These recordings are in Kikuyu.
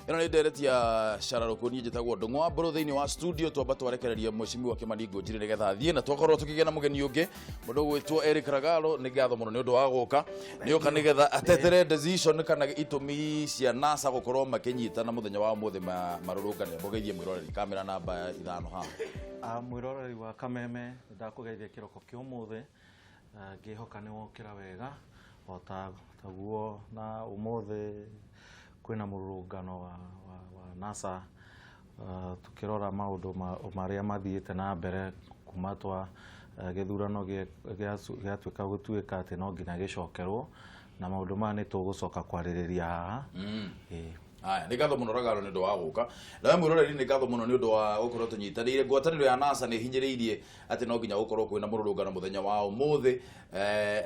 Ĩno nĩ ndereti ya cararũkũ. Niĩ njĩtagwo Ndũng'wa Mbũrũ. Thĩinĩ wa studio twamba twarekereria Mheshimiwa Kĩmani Ngũnjiri nĩgetha athiĩ, na twakorwo tũkĩgĩa na mũgeni ũngĩ, mũndũ ũgwĩtwo Eric Ragalo. Nĩ ngatho mũno nĩ ũndũ wa gũka. Nĩ oka nĩgetha atetere decision kana itũmi cia NASA gũkorwo makĩnyitana mũthenya wa ũmũthĩ marũrũngane. Mũgeithie mwĩroreri kamera namba 5 haha. Mwĩroreri wa Kameme, ndakũgeithia kĩroko kĩa ũmũthĩ. Ngĩhoka nĩ wokĩra wega o ta taguo. Na ũmũthĩ kwĩna mũrũrũngano wa NASA, tukĩrora maũndũ marĩa mathiĩte na mbere kuma twa gĩthurano gĩatuĩka gũtuĩka atĩ no nginya gĩcokerwo, na maũndũ maya nĩ tũgũcoka kwarĩrĩria haha. Ĩĩ. Aya, nĩ ngatho mũno Ragalo nĩ ũndũ wa gũka. Nawe mwĩroreri, nĩ ngatho mũno nĩ ũndũ wa gũkorwo tũnyitanĩire. Ngwatanĩro ya NASA nĩ hinyĩrĩirie atĩ no nginya gũkorwo kwĩna mũrũrũngano mũthenya wa ũmũthĩ,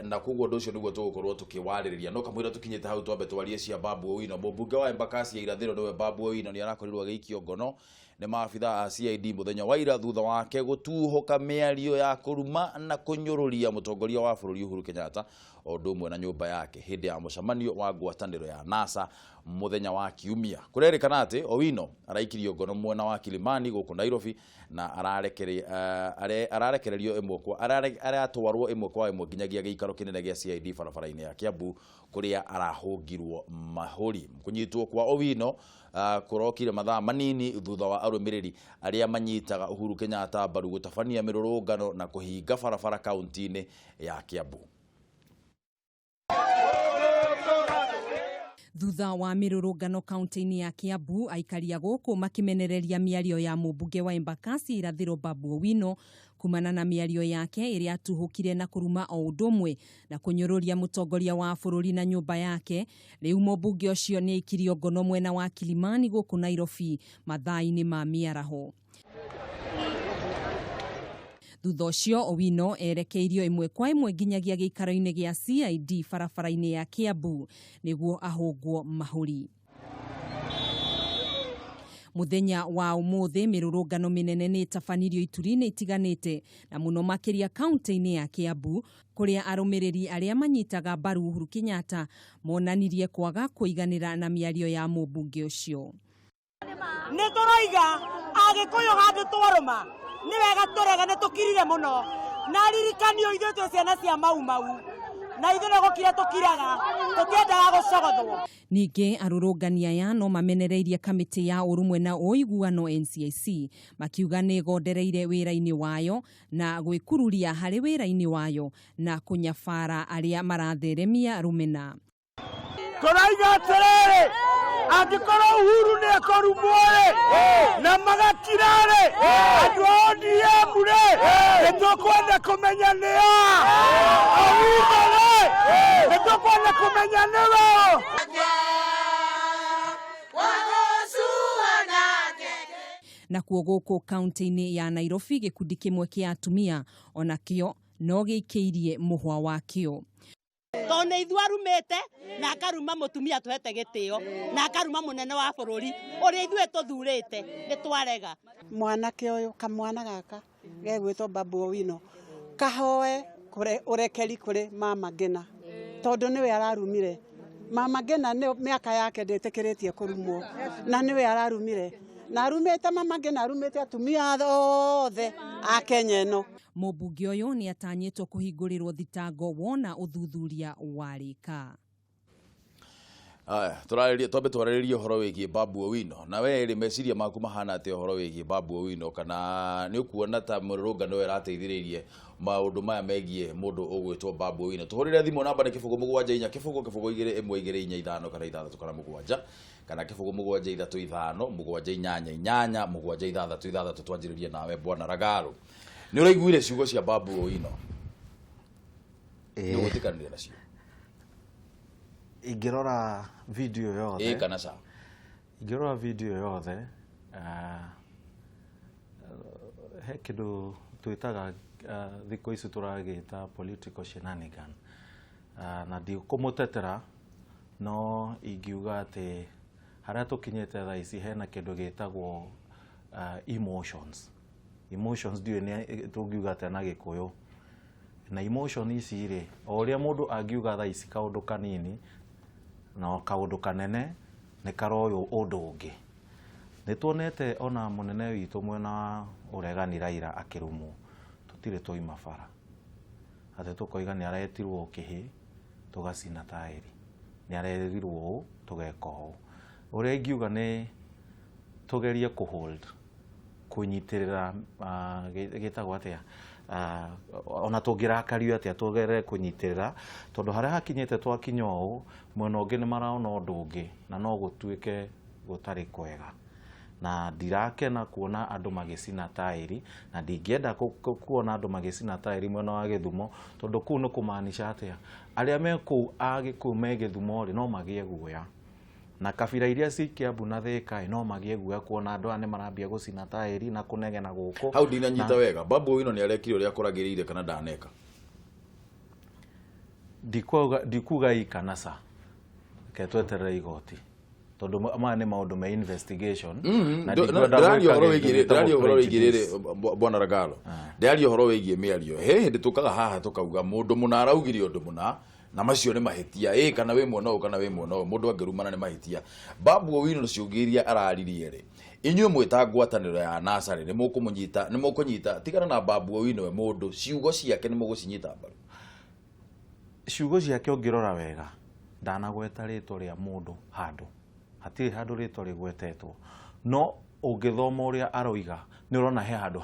na koguo ũndũ ũcio nĩguo tũgũkorwo tũkĩwarĩrĩria. No kamũira tũkinyĩte hau, twambe twarie cia Babu Owino. Mũmbunge wa Embakasi ya Irathĩro nĩwe Babu Owino nĩ arakorirwo agĩikio ngono nĩ maabitha a CID mũthenya wa ira thutha wake gũtuhũka mĩario ya kũruma na kũnyũrũria mũtongoria wa bũrũri Uhuru Kenyatta o ũndũ ũmwe na nyũmba yake hĩndĩ ya mũcemanio wa ngwatanĩro ya NASA mũthenya wa Kiumia. Kũrerĩkana atĩ Owino araikirio ngono mwena wa Kilimani gũkũ Nairobi na ararekererio ĩmwe kwa aratwarwo ĩmwe kwa ĩmwe nginyagia gĩikaro kĩnene gĩa CID barabara-inĩ ya Kiambu kũrĩa arahũngirwo mahũri. Kũnyitwo kwa Owino kũrokire mathaa manini thutha wa arũmĩrĩri arĩa manyitaga Uhuru Kenyatta mbaru gũtabania mĩrũrũngano na kũhinga barabara kaunti-inĩ ya Kiambu. Thutha wa mĩrũrũngano kaunti-inĩ ya Kiambu, aikari a gũkũ makĩmenereria mĩario ya mũmbunge wa Embakasi Irathĩro Babu Owino kumana na mĩario yake ĩrĩa atuhũkire na kũruma o ũndũ ũmwe na kũnyũrũria mũtongoria wa bũrũri na nyũmba yake. Rĩu mũmbunge ũcio nĩ aikirio ngono mwena wa Kilimani gũkũ Nairobi mathaa-inĩ ma mĩaraho. Thutha ũcio Owino erekeirio ĩmwe kwa ĩmwe nginyagia gĩikaro-inĩ gĩa CID barabara-inĩ ya Kiambu nĩguo ahũngwo mahũri. Mũthenya wa ũmũthĩ mĩrũrũngano mĩnene nĩ ĩtabanirio ituri-inĩ itiganĩte, na mũno makĩria kaunti-inĩ ya Kiambu kũrĩa arũmĩrĩri arĩa manyitaga mbaru Uhuru Kenyatta monanirie kwaga kũiganĩra na mĩario ya mũmbunge ũcio. Nĩ tũroiga Agĩkũyũ handũ twarũma nĩ wega tũrege, nĩ tũkirire mũno na ririkanio ithuĩ twĩ ciana cia Mau Mau, na ithuĩ no gũkira tũkiraga, tũtiendaga gũcogothwo. Ningĩ arũrũngani aya no mamenereirie kamĩtĩ ya ũrũmwe na ũiguano NCIC, makiuga nĩ ĩgondereire wĩra-inĩ wayo na gwĩkururia harĩ wĩra-inĩ wayo na kũnyabara arĩa maratheremia rũmena. Tũraiga atĩrĩrĩ, angĩkorwo Uhuru nĩ ekũrumwo-rĩ na magakira-rĩ, andũ a ODM rĩ, nĩ tũkwenda kũmenya nĩ a Owino-rĩ, nĩ tũkwenda kũmenya nĩwe ũ. Nakuo gũkũ kaunti-inĩ ya Nairobi, gĩkundi kĩmwe kĩa atumia onakĩo no gĩikĩirie mũhwa wakĩo. Tondũ nĩ ithuĩ arumĩte na akaruma mũtumia tũhete gĩtĩo na akaruma mũnene wa bũrũri ũrĩa ithuĩ tũthurĩte, nĩ twarega. Mwanake ũyũ, kamwana gaka gegwĩtwo Babu Owino, kahoe ũrekeri kũrĩ Mama Ngina, tondũ nĩwe ararumire Mama Ngina. Nĩ mĩaka yake ndĩtĩkĩrĩtie kũrumwo, na nĩwe ararumire na arumĩte Mama Ngina, arumĩte atumia othe a Kenya ĩno. Mũmbunge ũyũ nĩ atanyĩtwo kũhingũrĩrwo thitango wona ũthuthuria warĩka. Aya, tũrarĩria, twambe twarĩrĩrie ũhoro wĩgiĩ Babu Owino. Na we rĩ, meciria maku mahana atĩa ũhoro wĩgiĩ Babu Owino, kana nĩ ũkuona ta mũrũrũngano ũyũ ĩrateithĩrĩirie maũndũ maya megiĩ mũndũ ũgwĩtwo Babu Owino? Tũhũrĩre thimũ, namba nĩ 074 0 0 2 1 2 4 5 kana 6 kana 7 kana 073 5 7 8 8 7 6 6. Twanjĩrĩrie nawe, Bwana Ragaro, nĩ ũraiguire ciugo cia Babu Owino, nĩ ũgwĩtĩkanĩria nacio? Ingĩrora video yothe Ĩ kana ca? Ingĩrora video yothe, he kĩndũ twĩtaga, thikũ ici tũragĩta political shenanigan. Na ndikũmũtetera, no ingiuga atĩ harĩa tũkinyĩte thaa ici hena kĩndũ gĩtagwo emotions. Emotions ndiũĩ nĩ tũngiuga atĩa na Gĩkũyũ. Na emotion ici rĩ, o ũrĩa mũndũ angiuga thaa ici kaũndũ kanini na kaũndũ kanene. Nĩ karoywo ũndũ ũngĩ. Nĩ tuonete ona mũnene witũ mwena wa ũregani Raila akĩrumwo, tũtirĩ twaima bara atĩ tũkoiga nĩ aretirwo kĩhĩ tũgacina taĩri, nĩ arerirwo ũũ tũgeka ũũ. Ũrĩa ingiuga nĩ tũgerie kũhold kũnyitĩrĩra, gĩtagwo atĩa, ona tũngĩrakario atĩa tũgerere kũnyitĩrĩra, tondũ harĩa hakinyĩte twakinya ũũ, mwena ũngĩ nĩ marona ũndũ ũngĩ na no gũtuĩke gũtarĩ kwega. Na ndirakena kuona andũ magĩcina taĩri, na ndingĩenda kuona andũ magĩcina taĩri mwena wa Gĩthumo, tondũ kũu nĩ kũmaanisha atĩa, arĩa me kũu a Gĩkũyũ me Gĩthumo rĩ, no magĩe guoya, na kabira iria ci Kiambu na Thĩka ĩ, no magĩe guoya kuona andũ aya nĩ marambia gũcina taĩri na kũnegena gũkũ. Hau ndinanyita wega. Babu Owino nĩ arekire ũrĩa kũragĩrĩire kana ndaneka? Ndikuga ĩ kana ca, reke tweterere igoti, tondũ maya nĩ maũndũ me investigation na ndikwenda Ndĩraria gwĩka ũhoro kĩndũ wĩgiĩ gĩtagwo ndĩraria ũhoro wĩgiĩ prejudice. rĩrĩ, bwana Ragalo, ndĩraria ũhoro wĩgiĩ mĩario. He hĩndĩ tũkaga haha tũkauga mũndũ mũna araugire ũndũ mũna na macio nĩ mahĩtia, ĩ kana wĩ mwena ũyũ kana wĩ mwena ũyũ, mũndũ angĩrumana nĩ mahĩtia. Babu Owino ciũngĩ iria araririe rĩ, inyuĩ mwĩta ngwatanĩro ya NASA rĩ, nĩ mũkũmũnyita, nĩ mũkũnyita tigana na Babu Owino we mũndũ, ciugo ciake nĩ mũgũcinyita mbaru? Ciugo ciake ũngĩrora wega, ndanagweta rĩtwa rĩa mũndũ handũ, hatirĩ handũ rĩtwa rĩgwetetwo, no ũngĩthoma ũrĩa aroiga nĩ ũrona he handũ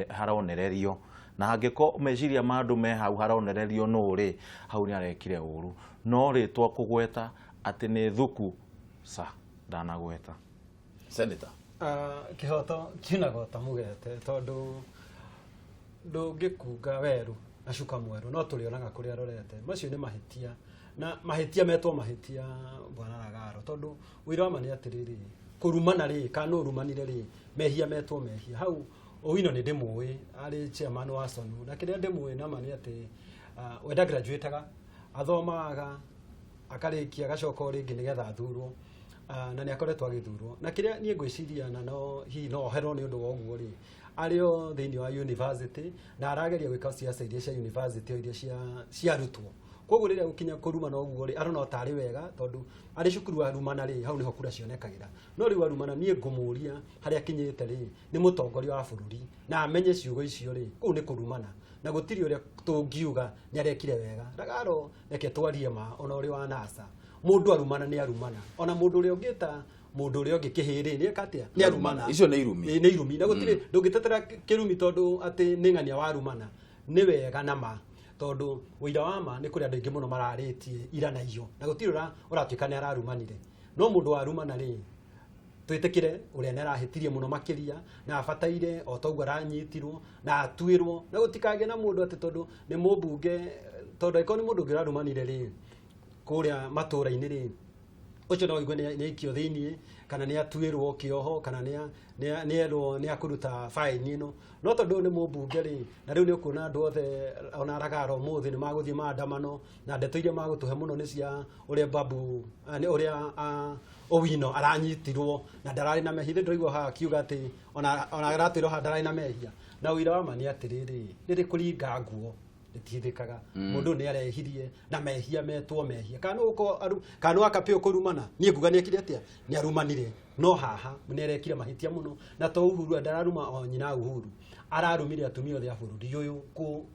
haronererio, na angĩkorwo meciria ma andũ me hau haronererio nũ rĩ, hau nĩ arekire ũru. No rĩtwa kũgweta atĩ nĩ thuku ca, ndanagweta. Senator. Kĩhoto kiunagwo ta mũgete, tondũ ndũngĩkunga werũ na cuka mwerũ, no tũrĩonaga kũrĩa arorete. Macio nĩ mahĩtia, na mahĩtia metwo mahĩtia, bwana Ragaro, tondũ ũira wa ma nĩ atĩrĩrĩ, kũrumana rĩ, kana nũ ũrumanire rĩ, mehia metwo mehia. Hau Owino nĩ ndĩmũĩ arĩ chairman wa SONU, na kĩrĩa ndĩmũĩ nama nĩ atĩ we ndagraduateaga, athomaga akarĩkia agacoka o rĩngĩ nĩgetha athurwo. Na nĩ akoretwo agĩthurwo, na kĩrĩa niĩ ngwĩciria na no hihi no oherwo nĩ ũndũ wa ũguo rĩ, arĩ o thĩinĩ wa university na arageria gwĩka ciaca iria cia university o iria cia arutwo. Koguo rĩrĩa gũkinya kũrumana ũguo rĩ, arona o tarĩ wega, tondũ arĩ cukuru arumana rĩ, hau nĩho kura cionekagĩra. No rĩu arumana, niĩ ngũmũria harĩa akinyĩte rĩ, nĩ mũtongoria wa bũrũri na amenye ciugo icio rĩ, kũu nĩ kũrumana, na gũtirĩ ũrĩa tũngiuga nĩ arekire wega. Ragaro, reke twarie ma, ona ũrĩ wa NASA, mũndũ arumana nĩ arumana. Ona mũndũ ũrĩa ũngĩta mũndũ ũrĩa ũngĩ kĩhĩrĩ nĩ eka atĩa? Nĩ arumana. Icio nĩ irumi. Ĩ, nĩ irumi, na gũtirĩ ndũngĩtetera kĩrumi, tondũ atĩ nĩ ng'ania warumana nĩ wega na ma, tondũ ũira wa ma nĩ kũrĩ andũ aingĩ mũno mararĩtie ira na iyo, na gũtirĩ ũratuĩka nĩ ararumanire. No mũndũ warumana rĩ, twĩtĩkĩre ũrĩa nĩ arahĩtirie mũno makĩria, na abataire o toguo aranyitirwo na atuĩrwo, na gũtikagĩe na mũndũ atĩ tondũ nĩ mũmbunge, tondũ angĩkorwo nĩ mũndũ ũngĩ ũrarumanire rĩ kũrĩa matũra-inĩ rĩ, ũcio no ũigue nĩ aikio thĩiniĩ, kana nĩ atuĩrwo kĩoho, kana nĩ erwo nĩ akũruta faini ĩno. No tondũ ũyũ nĩ mũmbunge rĩ, na rĩu nĩ ũkuona andũ othe ona Ragaro ũmũthĩ nĩ magũthiĩ maandamano, na ndeto iria magũtũhe mũno nĩ cia ũrĩa Babu, nĩ ũrĩa Owino aranyitirwo na ndararĩ na mehia. Ndĩraigua haha akiuga atĩ ona aratwĩrwo haha ndararĩ na mehia, na ũira wa ma nĩ atĩrĩrĩ, rĩrĩ kũringa nguo rĩtihithĩkaga. Mũndũ ũyũ nĩ arehirie na mehia metwo mehia, kana nĩ gũkorwo kana nĩ wakapĩ kũrumana, niĩ nguga nĩ ekire atĩa, nĩ arumanire. No haha nĩ arekire mahĩtia mũno, na to Uhuru ndararuma, o nyina Uhuru ararumire atumia othe a bũrũri ũyũ,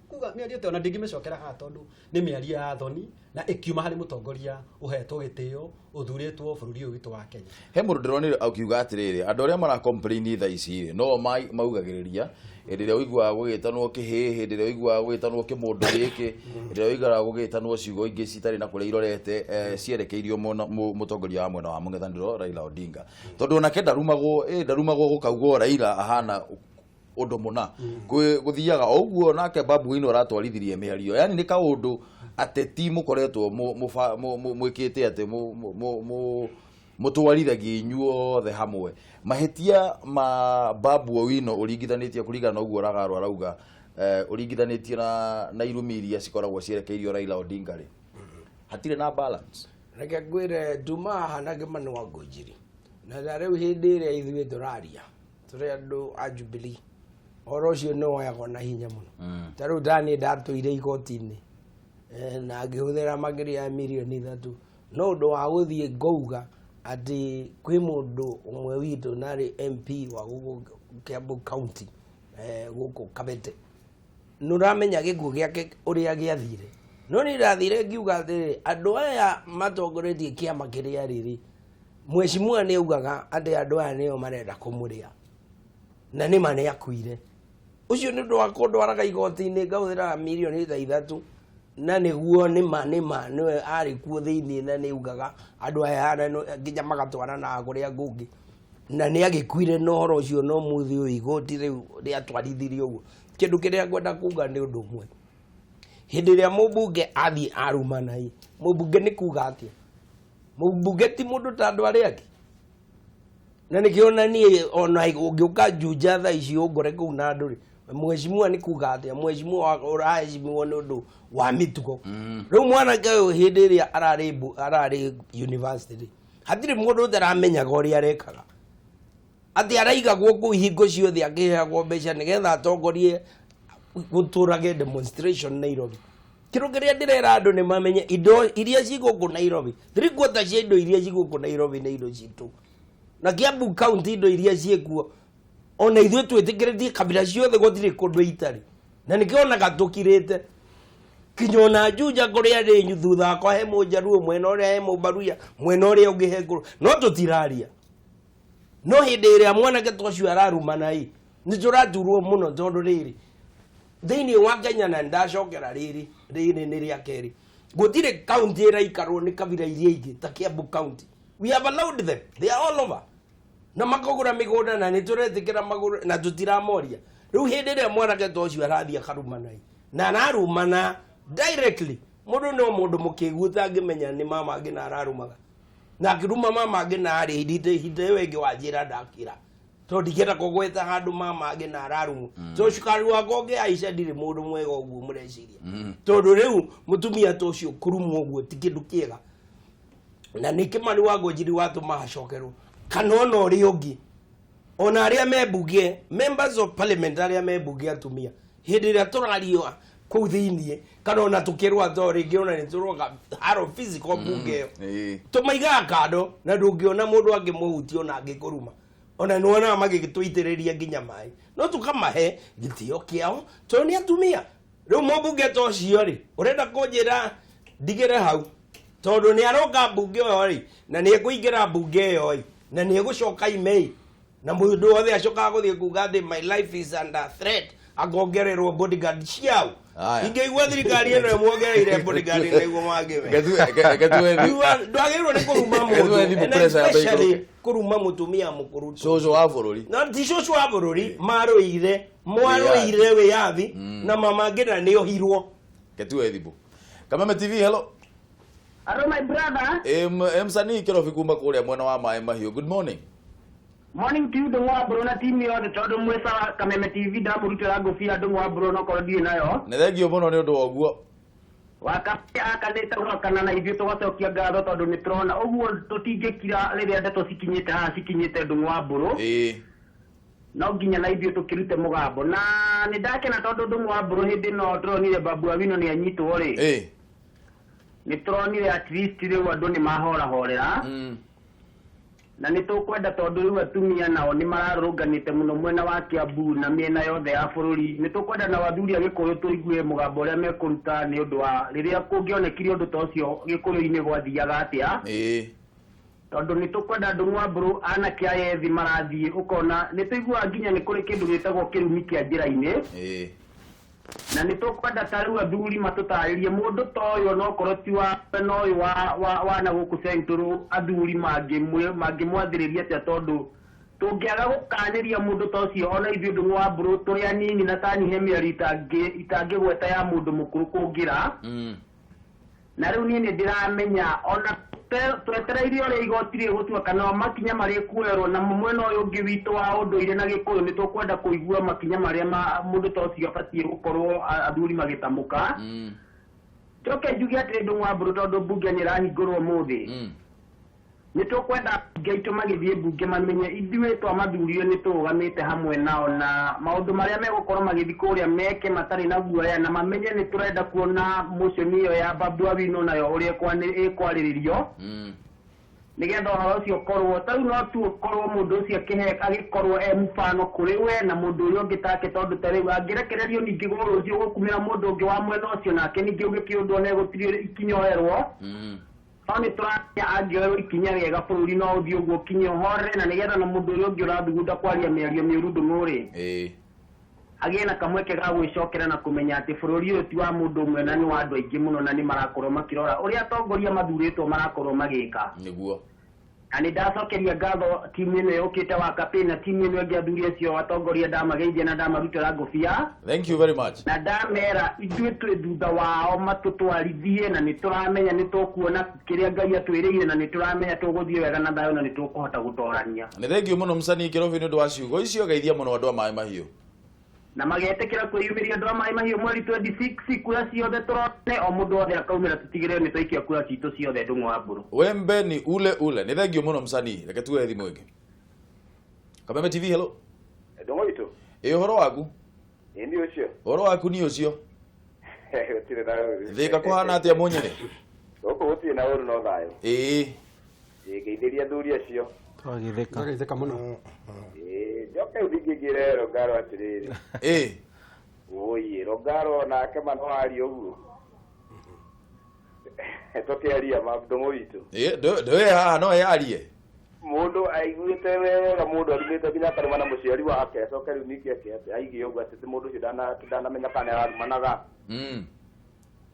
kuga mĩario ĩyo ona ndingĩmĩcokera haha, tondũ nĩ mĩario ya thoni na ĩkiuma harĩ mũtongoria ũhetwo gĩtĩo ũthurĩtwo bũrũri ũyũ witũ wa Kenya. He mũndũ ndĩronire akiuga atĩrĩrĩ, andũ arĩa mara complain thaa ici rĩ, no maugagĩrĩria hĩndĩ ĩrĩa ũiguaga gũgĩtanwo kĩhĩ, hĩndĩ ĩrĩa ũiguaga gũgĩtanwo kĩmũndũ gĩkĩ, hĩndĩ ĩrĩa ũiguaga gũgĩtanwo ciugo ingĩ citarĩ na kũrĩa irorete, cierekeirio mũtongoria wa mwena wa mũng'ethanĩro Raila Odinga, tondũ onake ndarumagwo, ndarumagwo gũkaugwo Raila ahana ũndũ mũna. Gũthiaga o ũguo nake Babu Owino aratwarithirie mĩario, yani nĩ kaũndũ ateti mũkoretwo mwĩkĩte atĩ mũtwarithagia inyuothe hamwe. Mahĩtia ma Babu Owino ũringithanĩtie kũringana na ũguo Ragaro arauga, ũringithanĩtie na irumi iria cikoragwo cierekeirio Raila Odinga rĩ, hatirĩ na balance. Reke ngwĩre, nduma haha na Kĩmani wa Ngũnjiri, na ta rĩu hĩndĩ ĩrĩa ithuĩ tũraria tũrĩ andũ a Jubilee, ũhoro ũcio nĩ woyagwo na hinya mũno. Ta rĩu taniĩ ndatũire igoti-inĩ, na ngĩhũthĩra makĩria ya mirioni 3 no ũndũ wa gũthiĩ ngauga Atĩ kwĩ mũndũ ũmwe witũ narĩ MP wa gũkũ Kiambu County, gũkũ Kabete, nĩ ũramenya gĩkuũ gĩake ũrĩa gĩathire. No nĩ ndathire ngiuga atĩrĩrĩ, andũ aya matongoretie kĩama kĩrĩa rĩrĩ, mheshimiwa nĩ augaga atĩ andũ aya nĩo marenda kũmũrĩa, na nĩma nĩ akuire. Ũcio nĩ ũndũ wa kũndwaraga igoti-inĩ ngahũthĩra mirioni ta 3, na nĩguo nĩma nĩwe arĩ kuo thĩiniĩ, na nĩ augaga andũ aya nginya magatwarana kũrĩa kũngĩ, na nĩ agĩkuire na ũhoro ũcio. No mũthĩ ũyũ igoti rĩu rĩatwarithirie ũguo. Kĩndũ kĩrĩa ngwenda kuga nĩ ũndũ ũmwe, hĩndĩ ĩrĩa mũmbunge athiĩ arumana ĩ, mũmbunge nĩ kuga atĩa? Mũmbunge ti mũndũ ta andũ arĩa angĩ, na nĩkĩo na niĩ ona ũngĩũka Juja thaa ici ũngore kũu na andũ rĩ, mheshimiwa nĩ kuga atĩa? Mheshimiwa ũraheshimiwa nĩ ũndũ wa mĩtugo. Rĩu mwanake ũyũ hĩndĩ ĩrĩa ararĩ university rĩ, hatirĩ mũndũ ũtaramenyaga ũrĩa arekaga, atĩ araigagwo kũu hingo ciothe akĩheagwo mbeca nĩgetha atongorie gũtũrage demonstration Nairobi. Kĩndũ kĩrĩa ndĩrera andũ nĩ mamenye, indo iria ci gũkũ Nairobi, 3/4 cia indo iria ci gũkũ Nairobi nĩ indo citũ, na Kiambu County indo iria ciĩkuo ona ithuĩ twĩtĩkĩrĩtie kabira ciothe, gũtirĩ kũndũ itarĩ, na nĩkĩo onaga tũkirĩte kinya ona Juja kũrĩa rĩ, thutha wakwa he mũnjaruo, mwena ũrĩa he mũbaruya, mwena ũrĩa ũngĩ he ngũrũ, no tũtiraria. No hĩndĩ ĩrĩa mwanake ta ũcio ararumana ĩ, nĩ tũraturwo mũno, tondũ rĩrĩ thĩinĩ wa Kenya, na ndacokera rĩrĩ rĩrĩ nĩ rĩa kerĩ, gũtirĩ county ĩraikarwo nĩ kabira iria ingĩ ta Kiambu County. We have allowed them, they are all over na makagũra mĩgũnda, na nĩ tũretĩkĩra magũrũ na tũtiramoria. Rĩu hĩndĩ ĩrĩa mwanake ta ũcio arathiĩ akarumana ĩ, na ararumana directly, mũndũ no mũndũ mũkĩgu ũtangĩmenya nĩ mama ngina ararumaga, na akĩruma mama ngina rĩ, ihinda ĩyo ĩngĩ wanjĩra ndakĩra, tondũ ndingĩenda kũgweta handũ mama ngina ararumwo, tondũ cukari wakwa ũngĩhaica ndirĩ mũndũ mwega ũguo mũreciria, tondũ rĩu mũtumia ta ũcio kũrumwo ũguo ti kĩndũ kĩega. Na nĩ Kĩmani wa Ngũnjiri watũma acokerwo, kana ona ũrĩa ũngĩ, ona arĩa me mbunge, members of parliament arĩa me mbunge atumia, hĩndĩ ĩrĩa tũrario kũu thĩiniĩ kana ona tũkĩrwa to rĩngĩ ona nĩ tũroka haro physical mbunge ĩyo, tũmaigaga kando, na ndũngĩona mũndũ angĩmũhutia ona angĩkũruma. Ona nĩ wonaga magĩgĩtũitĩrĩria nginya maĩ, no tũkamahe gĩtĩo kĩao tondũ nĩ atumia. Rĩu mũmbunge ta ũcio rĩ, ũrenda kũnjĩra ndigĩre hau tondũ nĩ aroka mbunge ĩyo rĩ, na nĩ ekũingĩra mbunge ĩyo ĩ, na nĩ egũcoka ime, na mũndũ wothe acokaga gũthiĩ kuga atĩ my life is under threat, akongererwo bodyguard ciao. Aya. Ingĩigua thirikari ĩno ĩmuongereire bodyguard nĩguo mangĩme. Ndwagĩrĩirwo nĩ kũruma Getue mũndũ thimũ and pressure yambe especially ikũrũke. kũruma mũtumia mũkũrũ. Cũcũ wa bũrũri. No ti cũcũ wa bũrũri, marũire mwarũire wĩyathi na mama ngina nĩ ohirwo. Getue thimũ. Kameme TV, hello. Hello, my brother. Msanii Kĩrobi kuma kũrĩa mwena wa Maĩ Mahiũ, good morning. Morning to you, Ndung'u wa Mbũrũ na timu yothe, tondũ mwĩ sawa. Kameme TV ndamũrutĩra ngũbia, Ndung'u wa Mbũrũ, nokorwo ndirĩ nayo. Nĩ thengio mũno nĩ ũndũ wa ũguo. Wakabĩ akanĩte gwakana na ithuĩ tũgacokia ngatho, tondũ nĩ tũrona ũguo tũtingĩkira rĩrĩa ndeto cikinyĩte haha cikinyĩte, Ndung'u wa Mbũrũ. No nginya na ithuĩ tũkĩrute mũgambo, na nĩ ndakena tondũ, Ndung'u wa Mbũrũ, hĩndĩ ĩno tũronire Babu Awino nĩ anyitwo rĩ, nĩ tũronire at least rĩu andũ nĩ mahorahorera, na nĩ tũkwenda tondũ rĩu atumia nao nĩ mararũrũnganĩte mũno mwena wa Kiambu na mĩena yothe ya bũrũri. Nĩ tũkwenda nao athuri a Gĩkũyũ tũigue mũgambo ũrĩa mekũruta nĩ ũndũ wa rĩrĩa kũngĩonekire ũndũ ta ũcio Gĩkũyũ-inĩ gwathiaga atĩa, tondũ nĩ tũkwenda, Ndung'u wa Mbũrũ, anake aya ethĩ marathiĩ ũkona nĩ tũiguaga nginya nĩ kũrĩ kĩndũ gĩtagwo kĩrumi kĩa njĩra-inĩ, na nĩ tũkwenda ta rĩu athuri matũtarĩrie mũndũ ta ũyũ, onokorwo ti wa mwena ũyũ wa na gũkũ Central, athuri mangĩmwathĩrĩria atĩa, tondũ tũngĩaga gũkanĩria mũndũ ta ũcio, ona ithuĩ, Ndung'u wa Mbũrũ, tũrĩ anini na tani he mĩario itangĩgweta ya mũndũ mũkũrũ kũngĩra. Na rĩu niĩ nĩ ndĩramenya ona twetereire ũrĩa igoti rĩgũtua kana makinya marĩa kuoerwo na mwena ũyũ ũngĩ witũ wa ũndũire na Gĩkũyũ, nĩ tũkwenda kũigua makinya marĩa mũndũ ta ũcio abatiĩ gũkorwo athuri magĩtamũka. Njoke njuge atĩrĩ, Ndung'u wa Mbũrũ, tondũ mbunge nĩ ĩrahingũrwo ũmũthĩ, nĩ tũkwenda mbunge aitũ magĩthiĩ mbunge mamenye ithuĩ twamathurio nĩ tũrũgamĩte hamwe nao, na maũndũ marĩa megũkorwo magĩthiĩ kũrĩa meke matarĩ na guoya, na mamenye nĩ tũrenda kuona motion ĩyo ya Babu Owino nayo ũrĩa ĩkwarĩrĩrio. Nĩgetha ũhoro ũcio ũkorwo ta rĩu no tu ũkorwo mũndũ ũcio agĩkorwo e mfano kũrĩ we na mũndũ ũrĩa ũngĩ take, tondũ ta rĩu angĩrekererio ningĩ rũciũ gũkumĩra mũndũ ũngĩ wa mwena ũcio nake ningĩ ũngĩkĩũndwo nĩ gũtirĩ ikinya oerwo. No nĩ tũramenya angĩoerwo ikinya rĩega bũrũri no ũthiĩ ũguo ũkinye ũhorere, na nĩgetha na mũndũ ũrĩa ũngĩ ũrathugunda kwaria mĩario mĩũru ndũmũrĩ agĩe na kamweke ga gwĩcokera na kũmenya atĩ bũrũri ũyũ ti wa mũndũ ũmwe na nĩ wa andũ aingĩ mũno, na nĩ marakorwo makĩrora ũrĩa atongoria mathurĩtwo marakorwo magĩka. Nĩguo. Na nĩ ndacokeria ngatho timu ĩno yũkĩte wa campaign na timu ĩno ĩngĩ athuri acio atongoria ndamageithia na ndamarutĩra ngũbia. Thank you very much. Na ndamera ithuĩ twĩ thutha wao matũtwarithie, na nĩ tũramenya nĩ tũkuona kĩrĩa Ngai atwĩrĩire, na nĩ tũramenya tũgũthiĩ wega na thayũ na nĩ tũkũhota gũtorania. Nĩ thank you mũno msanii Kĩrobi nĩ ũndũ wa ciugo icio, geithia mũno andũ a Maĩ Mahiũ. Na magetĩkĩra kwĩyumĩria andũ a Maĩ Mahiũ mweri 26 kura ciothe tũrone o mũndũ wothe akaumĩra, tũtigĩrĩre nĩ twaikia kura citũ ciothe Ndung'u wa Mbũrũ. Wembe ni ule ule. Nĩ thank you mũno msanii. Reke tuoe thimũ ĩngĩ. Kameme TV, hello. Ndung'u witũ. Ĩ ũhoro waku? Ĩ nĩ ũcio. Ũhoro waku nĩ ũcio. Gũtirĩ na ũru. Thĩka kũhana atĩa mũnyene? Gũkũ gũtirĩ na ũru no thayũ. Ĩĩ. Ĩ ngeithĩria athuri acio. Twagĩthĩka. Twagĩthĩka mũno. Njoke rĩu ngĩre Rũngaro atĩrĩrĩ. Ĩ. Ũi Rũngaro nake ma no arie ũguo. Tũkĩaria ma Ndung'u witũ. Ĩ ndũĩ haha no yarie. Mũndũ aiguĩte wega, mũndũ arumĩte nginya akaruma na mũciari wake, acoke rĩu ningĩ eke atĩ aige ũguo atĩ mũndũ ũcio ndanamenya kana nĩararumanaga.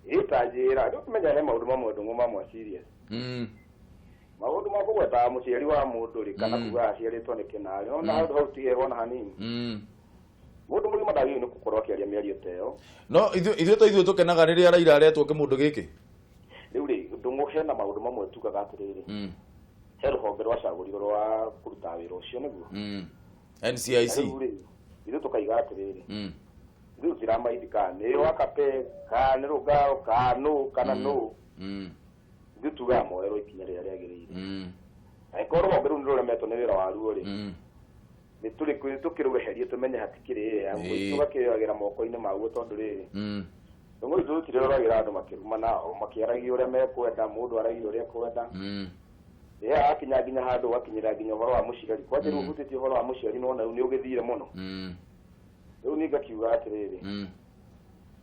Ĩ ta njĩra, ndũkĩmenya he maũndũ mamwe Ndung'u mamwe serious. Maũndũ ma kũgwetaga mũciari wa mũndũ rĩ, kana kuga aciarĩtwo nĩ kĩnarĩ, ona handũ hau ti hega ona hanini. Mũndũ mũgima ndagĩrĩirwo nĩ gũkorwo akĩaria mĩario ta ĩyo. No ithuĩ ta ithuĩ tũkenaga rĩrĩa Raila aretwo kĩmũndũ gĩkĩ. Rĩu rĩ, Ndung'u hena maũndũ mamwe tugaga atĩrĩrĩ. He rũhonge rwacagũrirwo rwa kũruta wĩra ũcio nĩguo. NCIC. Rĩu rĩ, ithuĩ tũkaiga atĩrĩrĩ. Ithuĩ tũtiramaindi kana nĩ Wakape, kana nĩ Rũngaro, kana nũ, kana nũ. Ithuĩ tugaga moerwo ikinya rĩrĩa rĩagĩrĩire. Angĩkorwo rũhonge rũu nĩ rũremetwo nĩ wĩra waruo rĩ, nĩ tũkĩrweherie tũmenye hatikĩrĩ tũgakĩoyagĩra moko-inĩ maguo, tondũ rĩrĩ Ndung'u ithuĩ tũtiroragĩra andũ makĩrumana o makĩaragia ũrĩa mekwenda, mũndũ aragia ũrĩa ekwenda. Ĩ akinya nginya handũ ũgakinyĩra nginya ũhoro wa mũciari. Kwanja rĩu ũhutĩtie ũhoro wa mũciari nĩwona rĩu nĩ ũgĩthire mũno. Rĩu niĩ ngakiuga atĩrĩrĩ,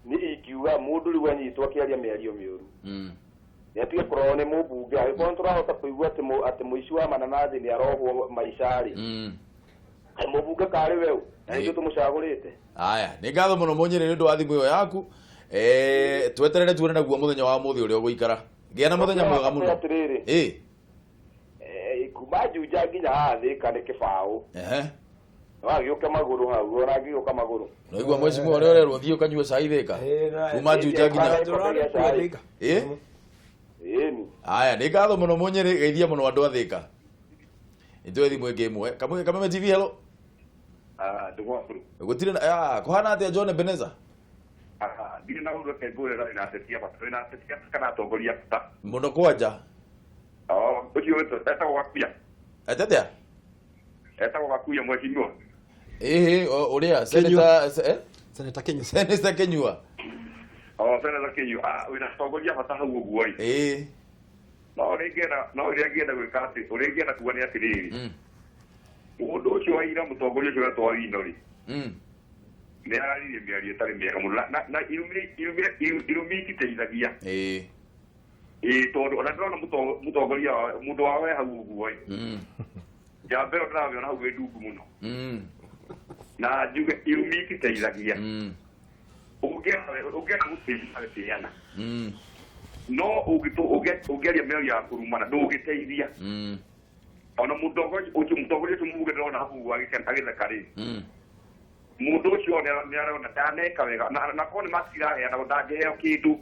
niĩ ingiuga mũndũ rĩu anyitwo akĩaria mĩario mĩũru nĩ atige kũrorwo nĩ mũmbunge. Angĩkorwo nĩ tũrahota kũigua atĩ mũici wa mananathi nĩ arohwo maica rĩ, kaĩ mũmbunge karĩ weũ na nĩithuĩ tũmũcagũrĩte. Aya, nĩ ngatho mũno Mũnyĩrĩ nĩ ũndũ wa thimũ ĩyo yaku. Tweterere tuone naguo mũthenya wa ũmũthĩ ũrĩa ũgũikara. Gĩa na mũthenya mwega mũno. Atĩrĩrĩ. Ĩ. Kuma Juja nginya haha Thĩka nĩ kĩbaũ. Wagĩũke magũrũ hau, ũrangĩũka magũrũ. Ũraigua mheshimiwa ũrĩa ũrerwo thiĩ ũkanyue cai Thĩka? Kuma Juja nginya Ĩ? Ĩni. Aya, nĩ ngatho mũno Mũnyĩrĩ, geithia mũno andũ a Thĩka. Nĩtũe thimũ ĩngĩ ĩmwe. Kameme TV, hello. Ndung'u wa Mbũrũ. Gũtirĩ na kũhana atĩa John Ebenezer? Ndirĩ na ũndũ reke ngũre na ateti a bata, wĩna ateti a bata kana atongoria a bata? Mũno kwanja. Ũcio etagwo Gakuya. Atĩ atĩa? Etagwo Gakuya mheshimiwa. Ĩhĩ, ũrĩa Senator Senator Kinyua. Senator Kinyua. Senator Kinyua, wĩna atongoria a bata hau ũguo rĩ. Ĩĩ. No ũrĩa ingĩenda gwĩka atĩ, ũrĩa ingĩenda kuga nĩ atĩrĩrĩ. Mũndũ ũcio wa ira mũtongoria ũcio wetwo Owino rĩ. Nĩ araririe mĩario ĩtarĩ mĩega mũno na irumi ititeithagia. Ĩĩ. Ĩĩ, tondũ ona ndĩrona mũtongoria mũndũ wao we hau ũguo ĩ. Njamba ĩyo ndĩramĩona hau ĩ ndungu mũno. Na njuge irumi ititeithagia. Ũngĩenda gũteithia gũtĩana. No ũngĩaria mĩario ya kũrumana ndũngĩteithia. Ona mũtongoria ũcio mũmbunge ndĩrona hau ũguo agĩtheka rĩ. Mũndũ ũcio nĩ arona ndaneka wega na korwo nĩ matiraheana ndangĩheo kĩndũ.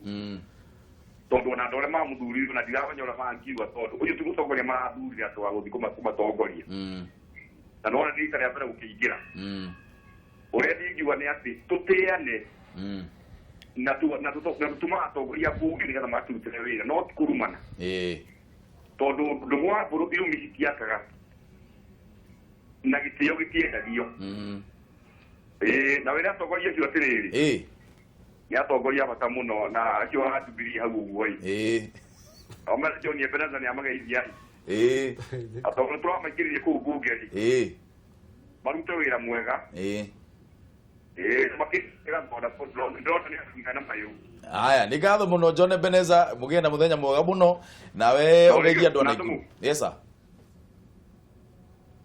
Tondũ ona andũ arĩa mamũthurire na ndiramenya ũrĩa mangiuga, tondũ ũyũ ti mũtongoria marathurire atĩ wa gũthiĩ kũmatongoria. Na nĩwona nĩ rita rĩa mbere gũkĩingĩra. Ũrĩa niĩ ingiuga nĩ atĩ tũtĩane na tũtũmaga atongoria bunge nĩgetha matũrutĩre wĩra, no ti kũrumana. Tondũ Ndung'u wa Mbũrũ irumi citiakaga na gĩtĩo gĩtiendagio. Na wĩra atongoria acio atĩrĩrĩ. Nĩ atongoria a bata mũno na acio a Jubilee hau ũguo ĩ. Omar John Ebenezer nĩ amageithia. Ĩĩ. Tondũ tũramaingĩririe kũu mbunge rĩ. Ĩĩ. Marute wĩra mwega. Ĩĩ. Ĩĩ makĩra boda ndĩrona nĩ akinga na mayũ. Aya, nĩ ngatho mũno John Ebenezer, mũgĩe na mũthenya mwega mũno nawe ũgeithie andũ a Naikuru. Yes sir.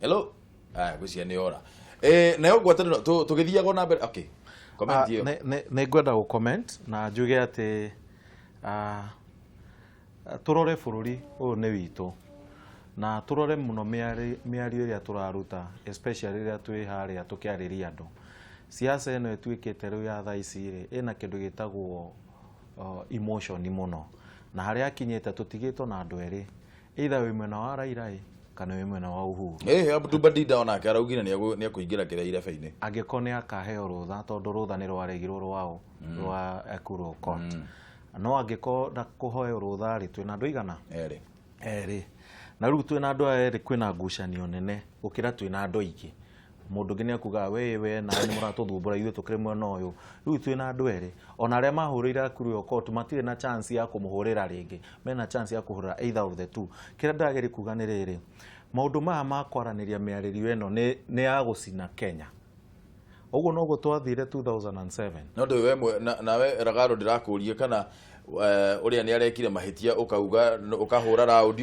Hello. Aya, ngwĩciria nĩ ora. Nayo ngwatanĩro tũgĩthiaga na mbere. Okay. Comment ĩyo. Nĩ ngwenda gũ comment na njuge atĩ tũrore bũrũri ũyũ nĩ witũ na tũrore mũno mĩario ĩrĩa tũraruta, especially rĩrĩa twĩ harĩa tũkĩarĩria andũ. Siasa ĩno ĩtuĩkĩte rĩu ya thaa ici rĩ, ĩna kĩndũ gĩtagwo emotion mũno, na harĩa akinyĩte tũtigĩtwo na andũ erĩ, either wĩ mwena wa Raila kana wĩ mwena wa Uhuru. Abdul Badida onake araugire nĩ ekũingĩra kĩrĩa irebe-inĩ. Angĩkorwo nĩ akaheo rũtha, tondũ rũtha nĩ rwaregirwo rwao rwa Ekuru Aukot. No angĩkorwo ndakũheo rũtha rĩ, twĩna andũ igana? Erĩ. Na rĩu twĩna andũ aya erĩ kwĩna ngucanio nene gũkĩra twĩna andũ aingĩ. Mũndũ ũngĩ nĩakugaga we nawe nĩ mũratũthumbũra ithuĩ tũkĩrĩ mwena ũyũ. Rĩu twĩna andũ erĩ, ona arĩa mahũrĩire Ekuru Aukot matirĩ na chance ya kũmũhũrĩra rĩngĩ, mena chance ya kũhũrĩra either of the two. Kĩrĩa ndĩrageria kuga nĩ rĩrĩ, maũndũ maya ma kwaranĩria mĩarĩrio ĩno nĩ ya gũcina Kenya. Ũguo noguo twathire 2007. No ndũĩ we nawe Ragaro ndĩrakũria kana ũrĩa nĩ arekire mahĩtia ũkauga ũkahũra raundi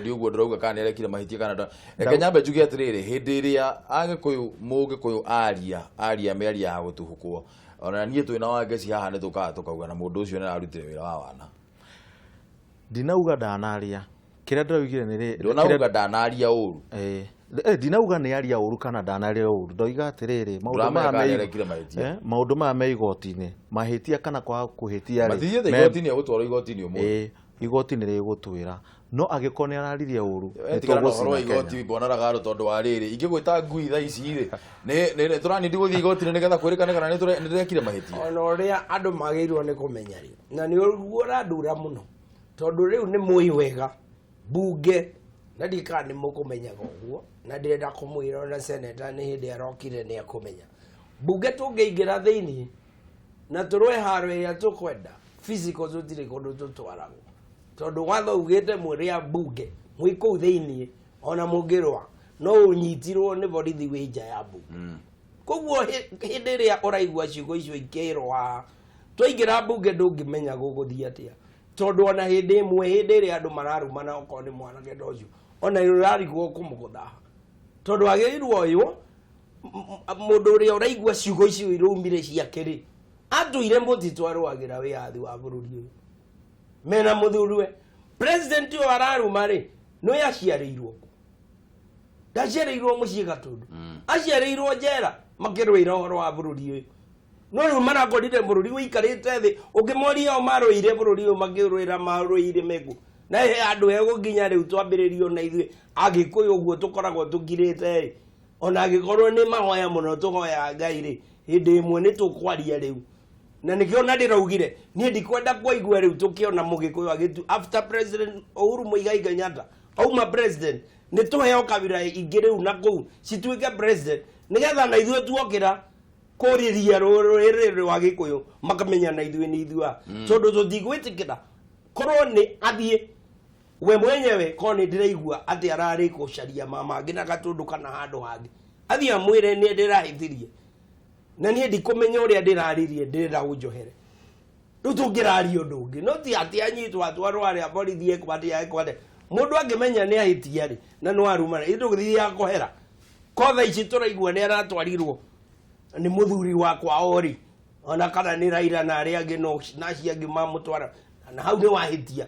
ũguo ndĩrauga kana nĩ arekire mahĩtia kana reke nyambe njuge atĩrĩrĩ, hĩndĩ ĩrĩa Agĩkũyũ mũgĩkũyũ aria mĩario ya gũtuhũkwo, ona niĩ twĩna Wangeci haha nĩ tũkaga tũkauga na mũndũ ũcio nĩ ararutire wĩra wa wana. Ndinauga ndanaria, kĩrĩa ndĩraugire nĩ rĩ, ndũnauga ndanaria ũru. Ndinauga nĩ aria ũru kana ndanaria ũru, ndoiga atĩrĩrĩ, maũndũ maya me igoti-inĩ, mahĩtia kana kwaga kũhĩtia rĩ, matithiĩte igoti-inĩ, egũtwarwo igoti-inĩ ũmũthĩ. Igoti nĩ rĩgũtwĩra, no angĩkorwo nĩ araririe ũru, tigana na ũhoro wa igoti bwana Ragaro, tondũ wa rĩrĩ ingĩgwĩta ngui thaa ici rĩ, nĩ tũranindi gũthiĩ igoti-inĩ nĩgetha kwĩrĩkane kana nĩ ndĩrekire mahĩtia. Ona ũrĩa andũ magĩrĩirwo nĩ kũmenya rĩ, na nĩ ũguo ũrandura mũno, tondũ rĩu nĩ mũĩ wega bunge na ndikana nĩ mũkũmenyaga ũguo, na ndĩrenda kũmwĩra ona seneta nĩ hĩndĩ arokire nĩ akũmenya. Bunge tũngĩingĩra thĩinĩ na tũrũe haro ĩrĩa tũkwenda, physical tũtirĩ kũndũ tũtwaragwo, tondũ watho ugĩte mũrĩ a bunge mwĩ kũu thĩinĩ, ona mũngĩrũa no ũnyitirwo nĩ borithi wĩ nja ya bunge. Koguo hĩndĩ ĩrĩa ũraigua ciugo icio ikĩrwo, twaingĩra bunge ndũngĩmenya gũgũthiĩ atĩa, tondũ ona hĩndĩ ĩmwe hĩndĩ ĩrĩa andũ mararumana okorwo nĩ mwanake ta ũcio, ona ũrarigwo kũmũgũtha, tondũ agĩrĩirwo ũyũ mũndũ ũrĩa ũraigua ciugo icio iraumire ciake rĩ, atũire mũtitũ arũagĩra wĩyathi wa bũrũri ũyũ mena mũthuriwe. President ũyũ araruma rĩ, nĩ aciarĩirwo kũ? Ndaciarĩirwo mũciĩ Gatũndũ, aciarĩirwo njera makĩrũĩra ũhoro wa bũrũri ũyũ. No rĩu marakorire bũrũri ũikarĩte thĩ, ũngĩmoria o marũire bũrũri ũyũ makĩrũĩra marũire mekũ, na he andũ egũkinya rĩu twambĩrĩrio na ithuĩ Agĩkũyũ ũguo tũkoragwo tũkirĩte rĩ, ona angĩkorwo nĩ mahoya mũno tũhoyaga Ngai rĩ, hĩndĩ ĩmwe nĩ tũkwaria rĩu. Na nĩkĩo na ndĩraugire niĩ ndikwenda kũigua rĩu tũkĩona mũgĩkũyũ agĩtu after President Uhuru Muigai Kenyatta auma president, nĩ tũheo kabira ingĩ rĩu na kũu cituĩke president, nĩgetha na ithuĩ tuokĩra kũrĩria rũrĩrĩ rwa Gĩkũyũ makamenya na ithuĩ nĩ ithuĩ a, tondũ tũtigwĩtĩkĩra korwo nĩ athiĩ we mwenyewe, korwo nĩ ndĩraigua atĩ ararĩ gũcaria mama angĩ na Gatũndũ kana handũ hangĩ, athiĩ amwĩre nĩ ndĩrahĩtirie na niĩ ndikũmenya ũrĩa ndĩraririe, ndĩrenda ũnjohere. Rĩu tũngĩraria ũndũ ũngĩ, no ti atĩ anyitwo atwarwo harĩa borithi ekwo atĩa ekwo atĩa. Mũndũ angĩmenya nĩ ahĩtia rĩ, na no arumana, ithuĩ tũgĩthiaga kũhera. Ko thaa ici tũraigua nĩ aratwarirwo nĩ mũthuri wakwa o rĩ, ona kana nĩ Raila na arĩa angĩ no na acio angĩ mamũtwara, na hau nĩ wahĩtia,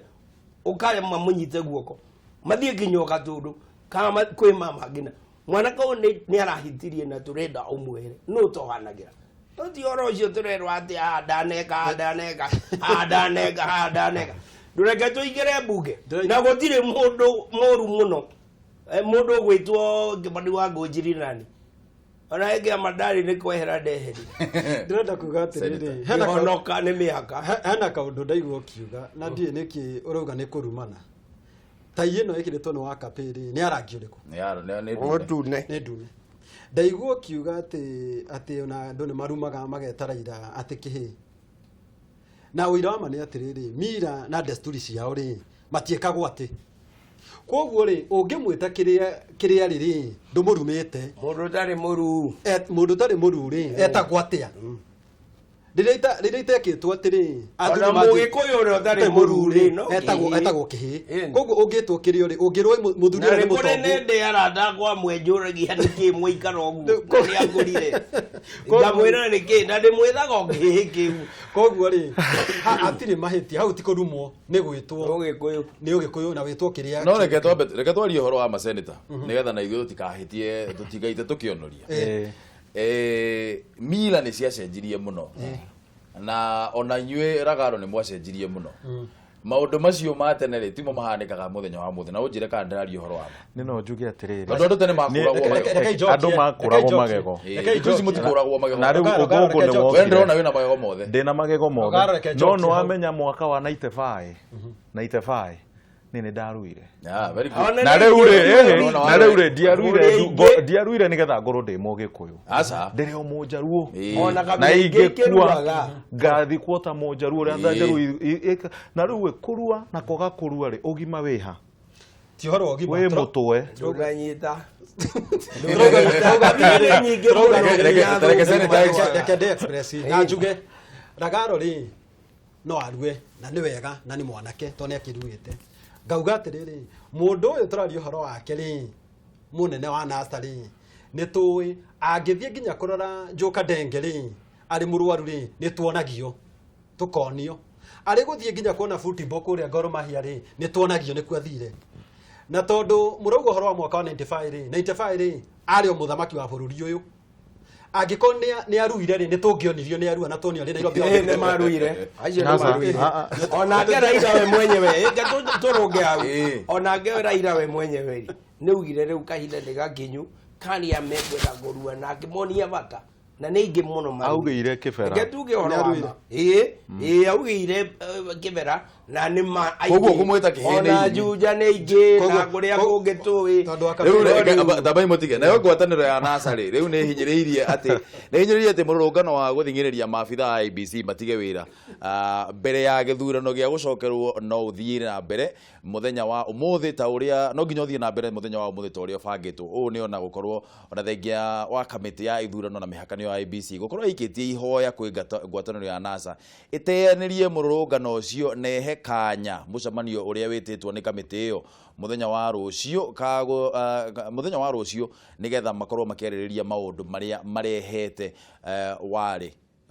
ũkarema mũnyite guoko mathiĩ nginya Gatũndũ kana kwĩ mama ngina mwanake ũyũ nĩ arahĩtirie na tũrenda ũmwĩre nũ tohanagĩra. No ti ũhoro ũcio tũrerwo atĩ haha ndaneka, ndaneka, haha ndaneka, haha ndaneka. Ndũreke tũingĩre mbunge na gũtirĩ mũndũ mũru mũno, mũndũ ũgwĩtwo Kĩmani wa Ngũnjiri nani, ona ĩngĩ amandarĩ nĩ kwehera ndeheri. Ndĩrenda kuga atĩrĩrĩ, honoka nĩ mĩaka. Hena kaũndũ ndaigua ũkiuga na ndiũĩ nĩkĩ ũrauga nĩ kũrumana. Tai ĩno ĩkĩrĩtwo nĩ wa Kapĩrĩ nĩ ya rangi ũrĩkũ? Nĩ ndune. Nĩ ndune. Ndaigua ũkiuga atĩ ona andũ nĩ marumaga mageta Raila atĩ kĩhĩ. Na ũira wa ma nĩ atĩrĩrĩ, mira na desturi ciao rĩ, Matiĩkagwo atĩ. Koguo rĩ, ũngĩmwĩta kĩrĩa kĩrĩa rĩ rĩ, ndũmũrumĩte. Mũndũ ũtarĩ mũruu. Mũndũ ũtarĩ mũruu rĩ, etagwo atĩa? Rĩrĩa itekĩtwo atĩrĩ, Ona Mũgĩkũyũ ũrĩa ũtarĩ mũruu rĩ, no etagwo kĩhĩĩ. Etagwo kĩhĩĩ. Koguo ũngĩtwo kĩrĩa rĩ, ũngĩrwo mũthuri Na ũrĩa nĩ nĩ kũrĩ mũtongu. nĩ arata akwa amwe njũragia nĩkĩ mwaikara ũguo na nĩ angũrire, ngamwĩra nĩkĩ na ndĩmwĩthaga o kĩhĩĩ kĩu. Koguo rĩ, hatirĩ mahĩtia hau, ti kũrumwo, nĩ gwĩtwo Ũgĩkũyũ. Nĩ Ũgĩkũyũ na wĩtwo kĩrĩa. No reke twambe, reke twarie ũhoro wa maseneta nĩgetha na ithuĩ tũtikahĩtie, tũtigaite tũkĩonoria. Mila nĩ ciacenjirie mũno, na ona inyuĩ Ragaro nĩ mwacenjirie mũno. Maũndũ macio ma tene rĩ, timo mahanĩkaga mũthenya wa mũthĩ, na ũnjĩre kana ndĩraria ũhoro wa ma. Nĩ no njuge atĩrĩrĩ. Tondũ andũ tene makũragwo Reke- magego. reke njokie. Andũ makũragwo magego. Thikũ ici mũtikũragwo magego. Na rĩu ũthũngũ nĩ We wokire. ndĩrona wĩna magego mothe. Ndĩna magego Rogaro, mothe. reke No njokie nĩ hau. wamenya mwaka wa 95 95 nĩ ndaruire. Ah, very good. Na rĩu rĩ, ĩhĩ, Ona na rĩu rĩ, ndiaruire Ũrĩa ndiaruire nĩgetha ngorwo ndĩ Mũgĩkũyũ. Aca. Ndĩrĩ o Mũnjaruo. Ona Na kabira ingĩ ingĩkua ikĩruaga. ngathikwo ta Mũnjaruo ũrĩa Njaruo na rĩu ĩ, kũrua na kwaga kũrua rĩ, ũgima wĩha? Ti ũhoro wa ũgima. Wĩ mũtwe. Ndũnganyita. Kabira nyingĩ mũno. Reke ndĩ express na njuge Ragaro rĩ, no arue na nĩ wega na nĩ mwanake tondũ nĩ akĩruĩte. Ngauga atĩrĩrĩ, mũndũ ũyũ tũraria ũhoro wake rĩ, mũnene wa NASA rĩ, nĩ tũĩ angĩthiĩ nginya kũrora Njoka Ndenge rĩ, arĩ mũrwaru rĩ, nĩ tuonagio, tũkonio arĩ gũthiĩ nginya kuona football kũrĩa Gor Mahia rĩ, nĩ tuonagio nĩkuo athire. Na tondũ mũrauga ũhoro wa mwaka wa 95 rĩ, 95 rĩ, arĩ o mũthamaki wa bũrũri ũyũ. Angĩkorwo nĩ aruire rĩ, nĩ tũngĩonirio nĩ arua na tuonio arĩ Nairobi. Ĩĩ, nĩ maruire. Acio nĩ Nasa. maruire. Ah, ah. Onake Raila we mwenyewe, ĩnga tũrũnge hau, onake Raila we mwenyewe rĩ, nĩ ugire rĩu kahinda nĩ gakinyu karĩa mekwenda kũrua na akĩmonia bata na nĩ aingĩ mũno maruire. Augĩire kĩbera. Reke tuge ũhoro wa ma. Ĩĩ, augĩire kĩbera na nĩ ma Koguo kũmwĩta kĩhĩĩ nĩ ona irumi. Juja nĩ aingĩ na kũrĩa kũngĩ tũĩ. Rĩu reke tambai mũtige nayo ngwatanĩro ya NASA rĩ, rĩu nĩ hinyĩrĩirie atĩ mũrũrũngano wa gũthing'ĩrĩria maabitha a IEBC matige wĩra mbere ya gĩthurano gĩa gũcokerwo no ũthiĩ na mbere mũthenya wa ũmũthĩ ta ũrĩa no nginya ũthiĩ na mbere mũthenya wa ũmũthĩ ta ũrĩa ũbangĩtwo. Ũũ nĩ ona gũkorwo ona thengia wa kamĩtĩ ya ithurano na mĩhaka nĩyo IEBC gũkorwo ĩikĩtie ihoya kwĩ ngwatanĩro ya NASA ĩteanĩrie mũrũrũngano ũcio na ĩhe kanya mũcemanio ũrĩa wĩtĩtwo nĩ kamĩtĩ ĩyo mũthenya wa rũciũ mũthenya wa rũciũ nĩgetha makorwo makĩarĩrĩria maũndũ marĩa marehete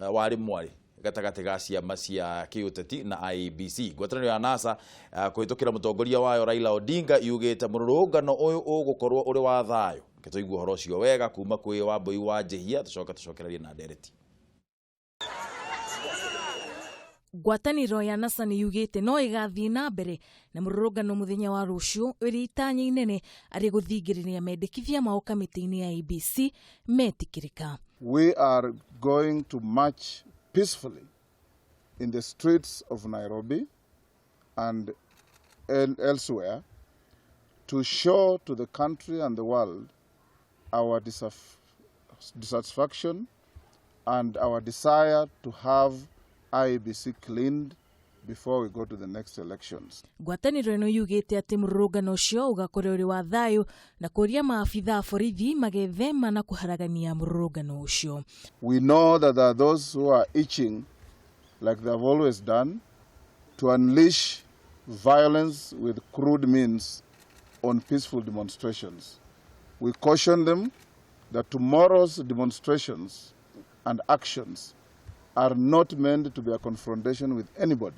warĩ mwarĩ gatagatĩ ga ciama cia kĩũteti na IEBC. Ngwatanĩro ya NASA kũhĩtũkĩra mũtongoria wayo Raila Odinga yugĩte mũrũrũngano ũyũ ũgũkorwo ũrĩ wa thayũ. Reke tũigue ũhoro ũcio wega kuma kwĩ Wambui wa Njĩhia, tũcoke tũcokererie na ndereti. Ngwatanĩro ya NASA nĩ yugĩte no ĩgathiĩ na mbere na mũrũrũngano mũthenya wa rũciũ ĩrĩ itanya inene arĩ gũthingĩrĩria mendekithia mao kamĩtĩ-inĩ ya IEBC metĩkĩrĩka. We are going to march peacefully in the streets of Nairobi and elsewhere to show to the country and the world our dissatisfaction and our desire to have IEBC cleaned before we go to the next elections. Ngwatanĩro ĩno yugĩte atĩ mũrũrũngano ũcio ũgakorwo ũrĩ wa thayũ na kũria maabitha a borithi magethema na kũharagania mũrũrũngano ũcio. We know that there are those who are itching, like they have always done, to unleash violence with crude means on peaceful demonstrations. We caution them that tomorrow's demonstrations and actions are not meant to be a confrontation with anybody.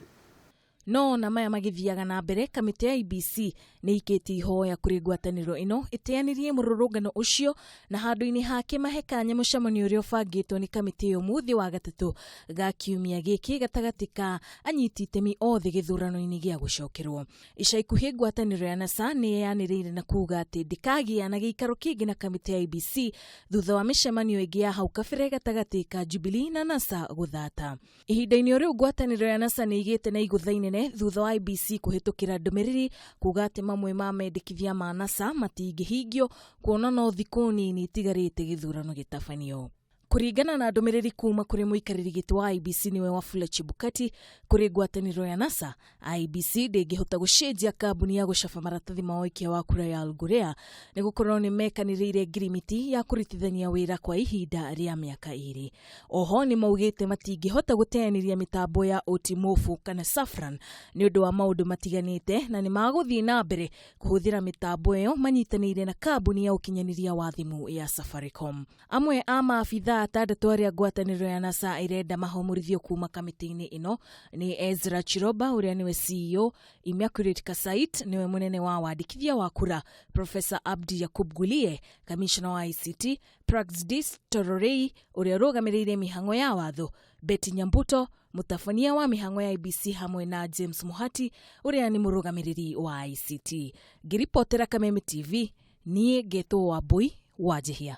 No na maya magĩthiaga na mbere, kamĩtĩ ya IEBC nĩ ĩikĩtie ihoya kũrĩ ngwatanĩro ĩno ĩteanĩrie mũrũrũngano ũcio na handũ-inĩ hake mahe kanya mũcemanio ũrĩa ũbangĩtwo nĩ kamĩtĩ ĩyo mũthĩ wa gatatũ ga kiumia gĩkĩ gatagatĩ ka anyiti itemi othe gĩthurano-inĩ gĩa gũcokerwo. Ica ikuhĩ ngwatanĩro ya NASA nĩ yanĩrĩire na kuga atĩ ndĩkagĩa na gĩikaro kĩngĩ na kamĩtĩ ya IEBC thutha wa mĩcemanio ĩngĩ ya hau kabere gatagatĩ ka Jubilee na NASA gũthata. Ihinda-inĩ o rĩu ngwatanĩro ya NASA nĩ ĩgĩte na igũtha inene thutha wa IEBC kũhĩtũkĩra ndũmĩrĩri kuga atĩ mamwe ma mendekithia ma NASA matingĩhingio kuona no thikũ nini itigarĩte gĩthurano gĩtabanio. Kũringana na ndũmĩrĩri kuma kũrĩ mũikarĩri gĩtĩ wa IEBC nĩwe Wafula Chebukati kũrĩ ngwatanĩro ya NASA, IEBC ndĩngĩhota gũcenjia kambuni ya gũcaba maratathi ma ũikia wa kura ya Al-Ghurair nĩ gũkorwo nĩ mekanĩrĩire ngirimiti ya kũrutithania wĩra kwa ihinda rĩa mĩaka 2. Oho nĩ maugĩte matingĩhota gũteanĩria mĩtambo ya Otimofu kana Safran nĩ ũndũ wa maũndũ matiganĩte na nĩ magũthiĩ na mbere kũhũthĩra mĩtambo ĩyo manyitanĩire na kambuni ya ũkinyanĩria wa thimũ ya Safaricom. Amwe a maabithaa atandatũ arĩa ngwatanĩro ya NASA ĩrenda mahomorithio kuma kamĩtĩ-inĩ ĩno nĩ Ezra Chiroba ũrĩa nĩwe CEO, Immaculate Kasait nĩwe mũnene wa wandĩkithia wa kura, Professor Abdi Yakub Gulie kamishna wa ICT, Praxedis Tororei ũrĩa ũrũgamĩrĩire mĩhang'o ya watho, Betty Nyambuto mũtabania wa mĩhang'o ya IEBC hamwe na James Muhati ũrĩa nĩ mũrũgamĩrĩri wa ICT. Ngĩribotera Kameme TV, niĩ ngetwo Wambui wa Njihia.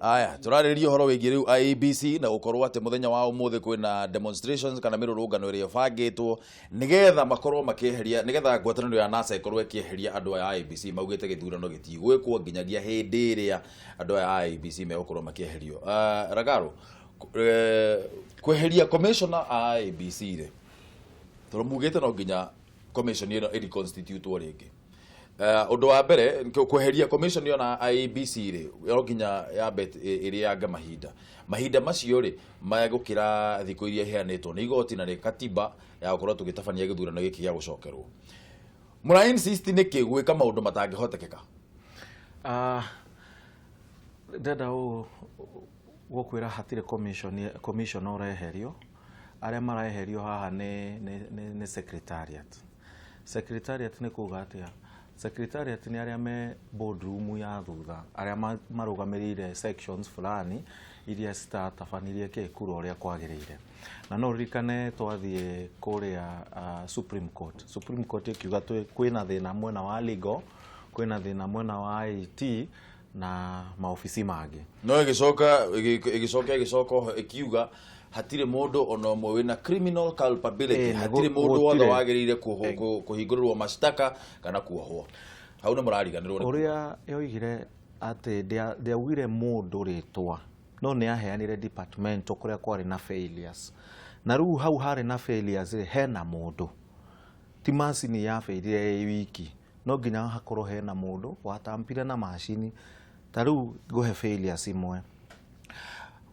Aya, tũrarĩrĩria ũhoro wĩgiĩ rĩu IEBC na gũkorwo atĩ mũthenya wa ũmũthĩ kwĩna demonstrations kana mĩrũrũngano ĩrĩa ĩbangĩtwo nĩgetha makorwo makĩeheria, nĩgetha ngwatanĩro ya NASA ĩkorwo ĩkĩeheria andũ aya a IEBC maugĩte gĩthurano gĩtigwĩkwo nginyagia hĩndĩ ĩrĩa andũ aya a IEBC megũkorwo makĩeherio. Ragaro, kweheria commissioner a IEBC rĩ, tondũ mugĩte no nginya commission ĩno ĩreconstitutwo rĩngĩ. Ũndũ wa mbere kweheria commission ĩyo na IEBC rĩ, no nginya yambe ĩrĩange mahinda. Mahinda macio rĩ megũkĩra thikũ iria iheanĩtwo nĩ igoti na nĩ katiba ya gũkorwo tũgĩtabania gĩthurano gĩkĩ gĩa gũcokerwo. Mũra insist nĩkĩ gwĩka maũndũ matangĩhotekeka? Ndenda gũkwĩra hatirĩ commission ũreherio. Arĩa maraeherio haha nĩ secretariat. Secretariat nĩ kuga atĩa? Secretariat nĩ arĩa me boardroom ya thutha, arĩa marũgamĩrĩire sections fulani iria citatabanirie kura ũrĩa kwagĩrĩire. Na no ũririkane twathiĩ kũrĩa Supreme Court. Supreme Court ĩkiuga kwĩna thĩna mwena wa legal, kwĩna thĩna mwena wa IT na maobici mangĩ. No ĩgĩcoka ĩkiuga hatirĩ mũndũ ona ũmwe wĩna criminal culpability, hatirĩ mũndũ wothe wagĩrĩire kũhingũrĩrwo mashtaka kana kuohwo. Hau nĩ mũrariganĩrwo. Ũrĩa yoigire atĩ ndĩaugire mũndũ rĩtwa, no nĩ aheanire department kũrĩa kwarĩ na failures. Na rĩu hau harĩ na failures rĩ, hena mũndũ. Ti macini yabairire ĩ wiki, no nginya hakorwo hena mũndũ watampire na macini. Ta rĩu ngũhe failures imwe.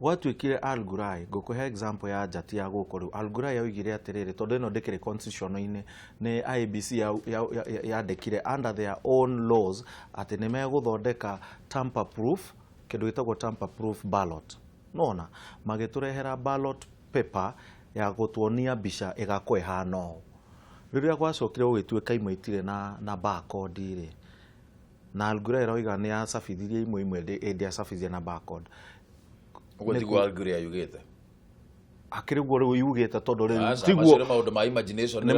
Gwatuĩkire Al-Ghurair, ngũkũhe example ya njati ya gũkũ rĩu. Al-Ghurair yoigire atĩrĩrĩ, tondũ ĩno ndĩkĩrĩ constitution-inĩ, nĩ IEBC yandĩkire under their own laws atĩ nĩ megũthondeka tamper proof, kĩndũ gĩtagwo tamper proof ballot. Nona magĩtũrehera ballot paper ya gũtuonia mbica ĩgakorwo ĩhana ũũ. Rĩrĩa gwacokire gũgĩtuĩka imwe itirĩ na barcode rĩ, na Al-Ghurair ĩroiga nĩ yacabithirie imwe imwe ndĩacabithirie na barcode. Ũguo tiguo Al-Ghurair yugĩte. Akĩrĩ ũguo rĩu yugĩte tondũ rĩu tiguo maũndũ ma imagination.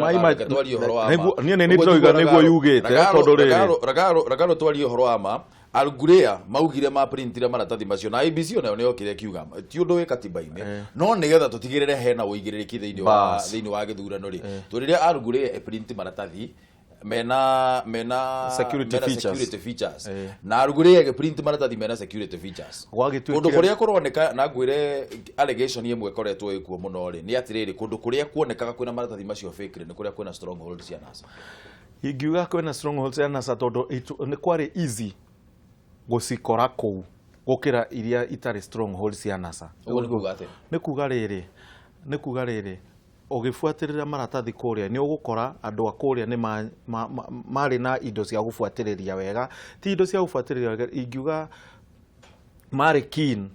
Twarie ũhoro wa ma. Niĩ nĩ ndĩroiga nĩguo yugĩte tondũ rĩrĩ. Ragaro twarie ũhoro wa ma. Al-Ghurair maugire ma printire maratathi macio na IEBC onayo nĩ yokire ĩkiuga ti ũndũ wĩ katiba-inĩ, no nĩgetha tũtigĩrĩre hena ũigĩrĩrĩki thĩinĩ wa gĩthurano rĩ, tũrĩrĩa Al-Ghurair ĩprint maratathi mena security features na Al-Ghurair ĩgĩprint maratathi mena security features. Kũndũ kũrĩa kũroneka, na ngwĩre allegation ĩmwe ĩkoretwo ĩkuo mũno rĩ, nĩ atĩrĩrĩ, kũndũ kũrĩa kuonekaga kwĩna maratathi macio fake rĩ, nĩ kũrĩa kwĩna stronghold cia NASA. Ingiuga kwĩna stronghold cia NASA tondũ nĩ kwarĩ easy gũcikora kũu gũkĩra iria itarĩ stronghold cia NASA. Ũguo nĩ kuga atĩa? Nĩ kuga rĩrĩ, ũgĩbuatĩrĩra maratathi kũrĩa nĩ ũgũkora andũ a kũrĩa nĩ marĩ na indo cia gũbuatĩrĩria wega. Ti indo cia gũbuatĩrĩria wega, ingiuga marĩ keen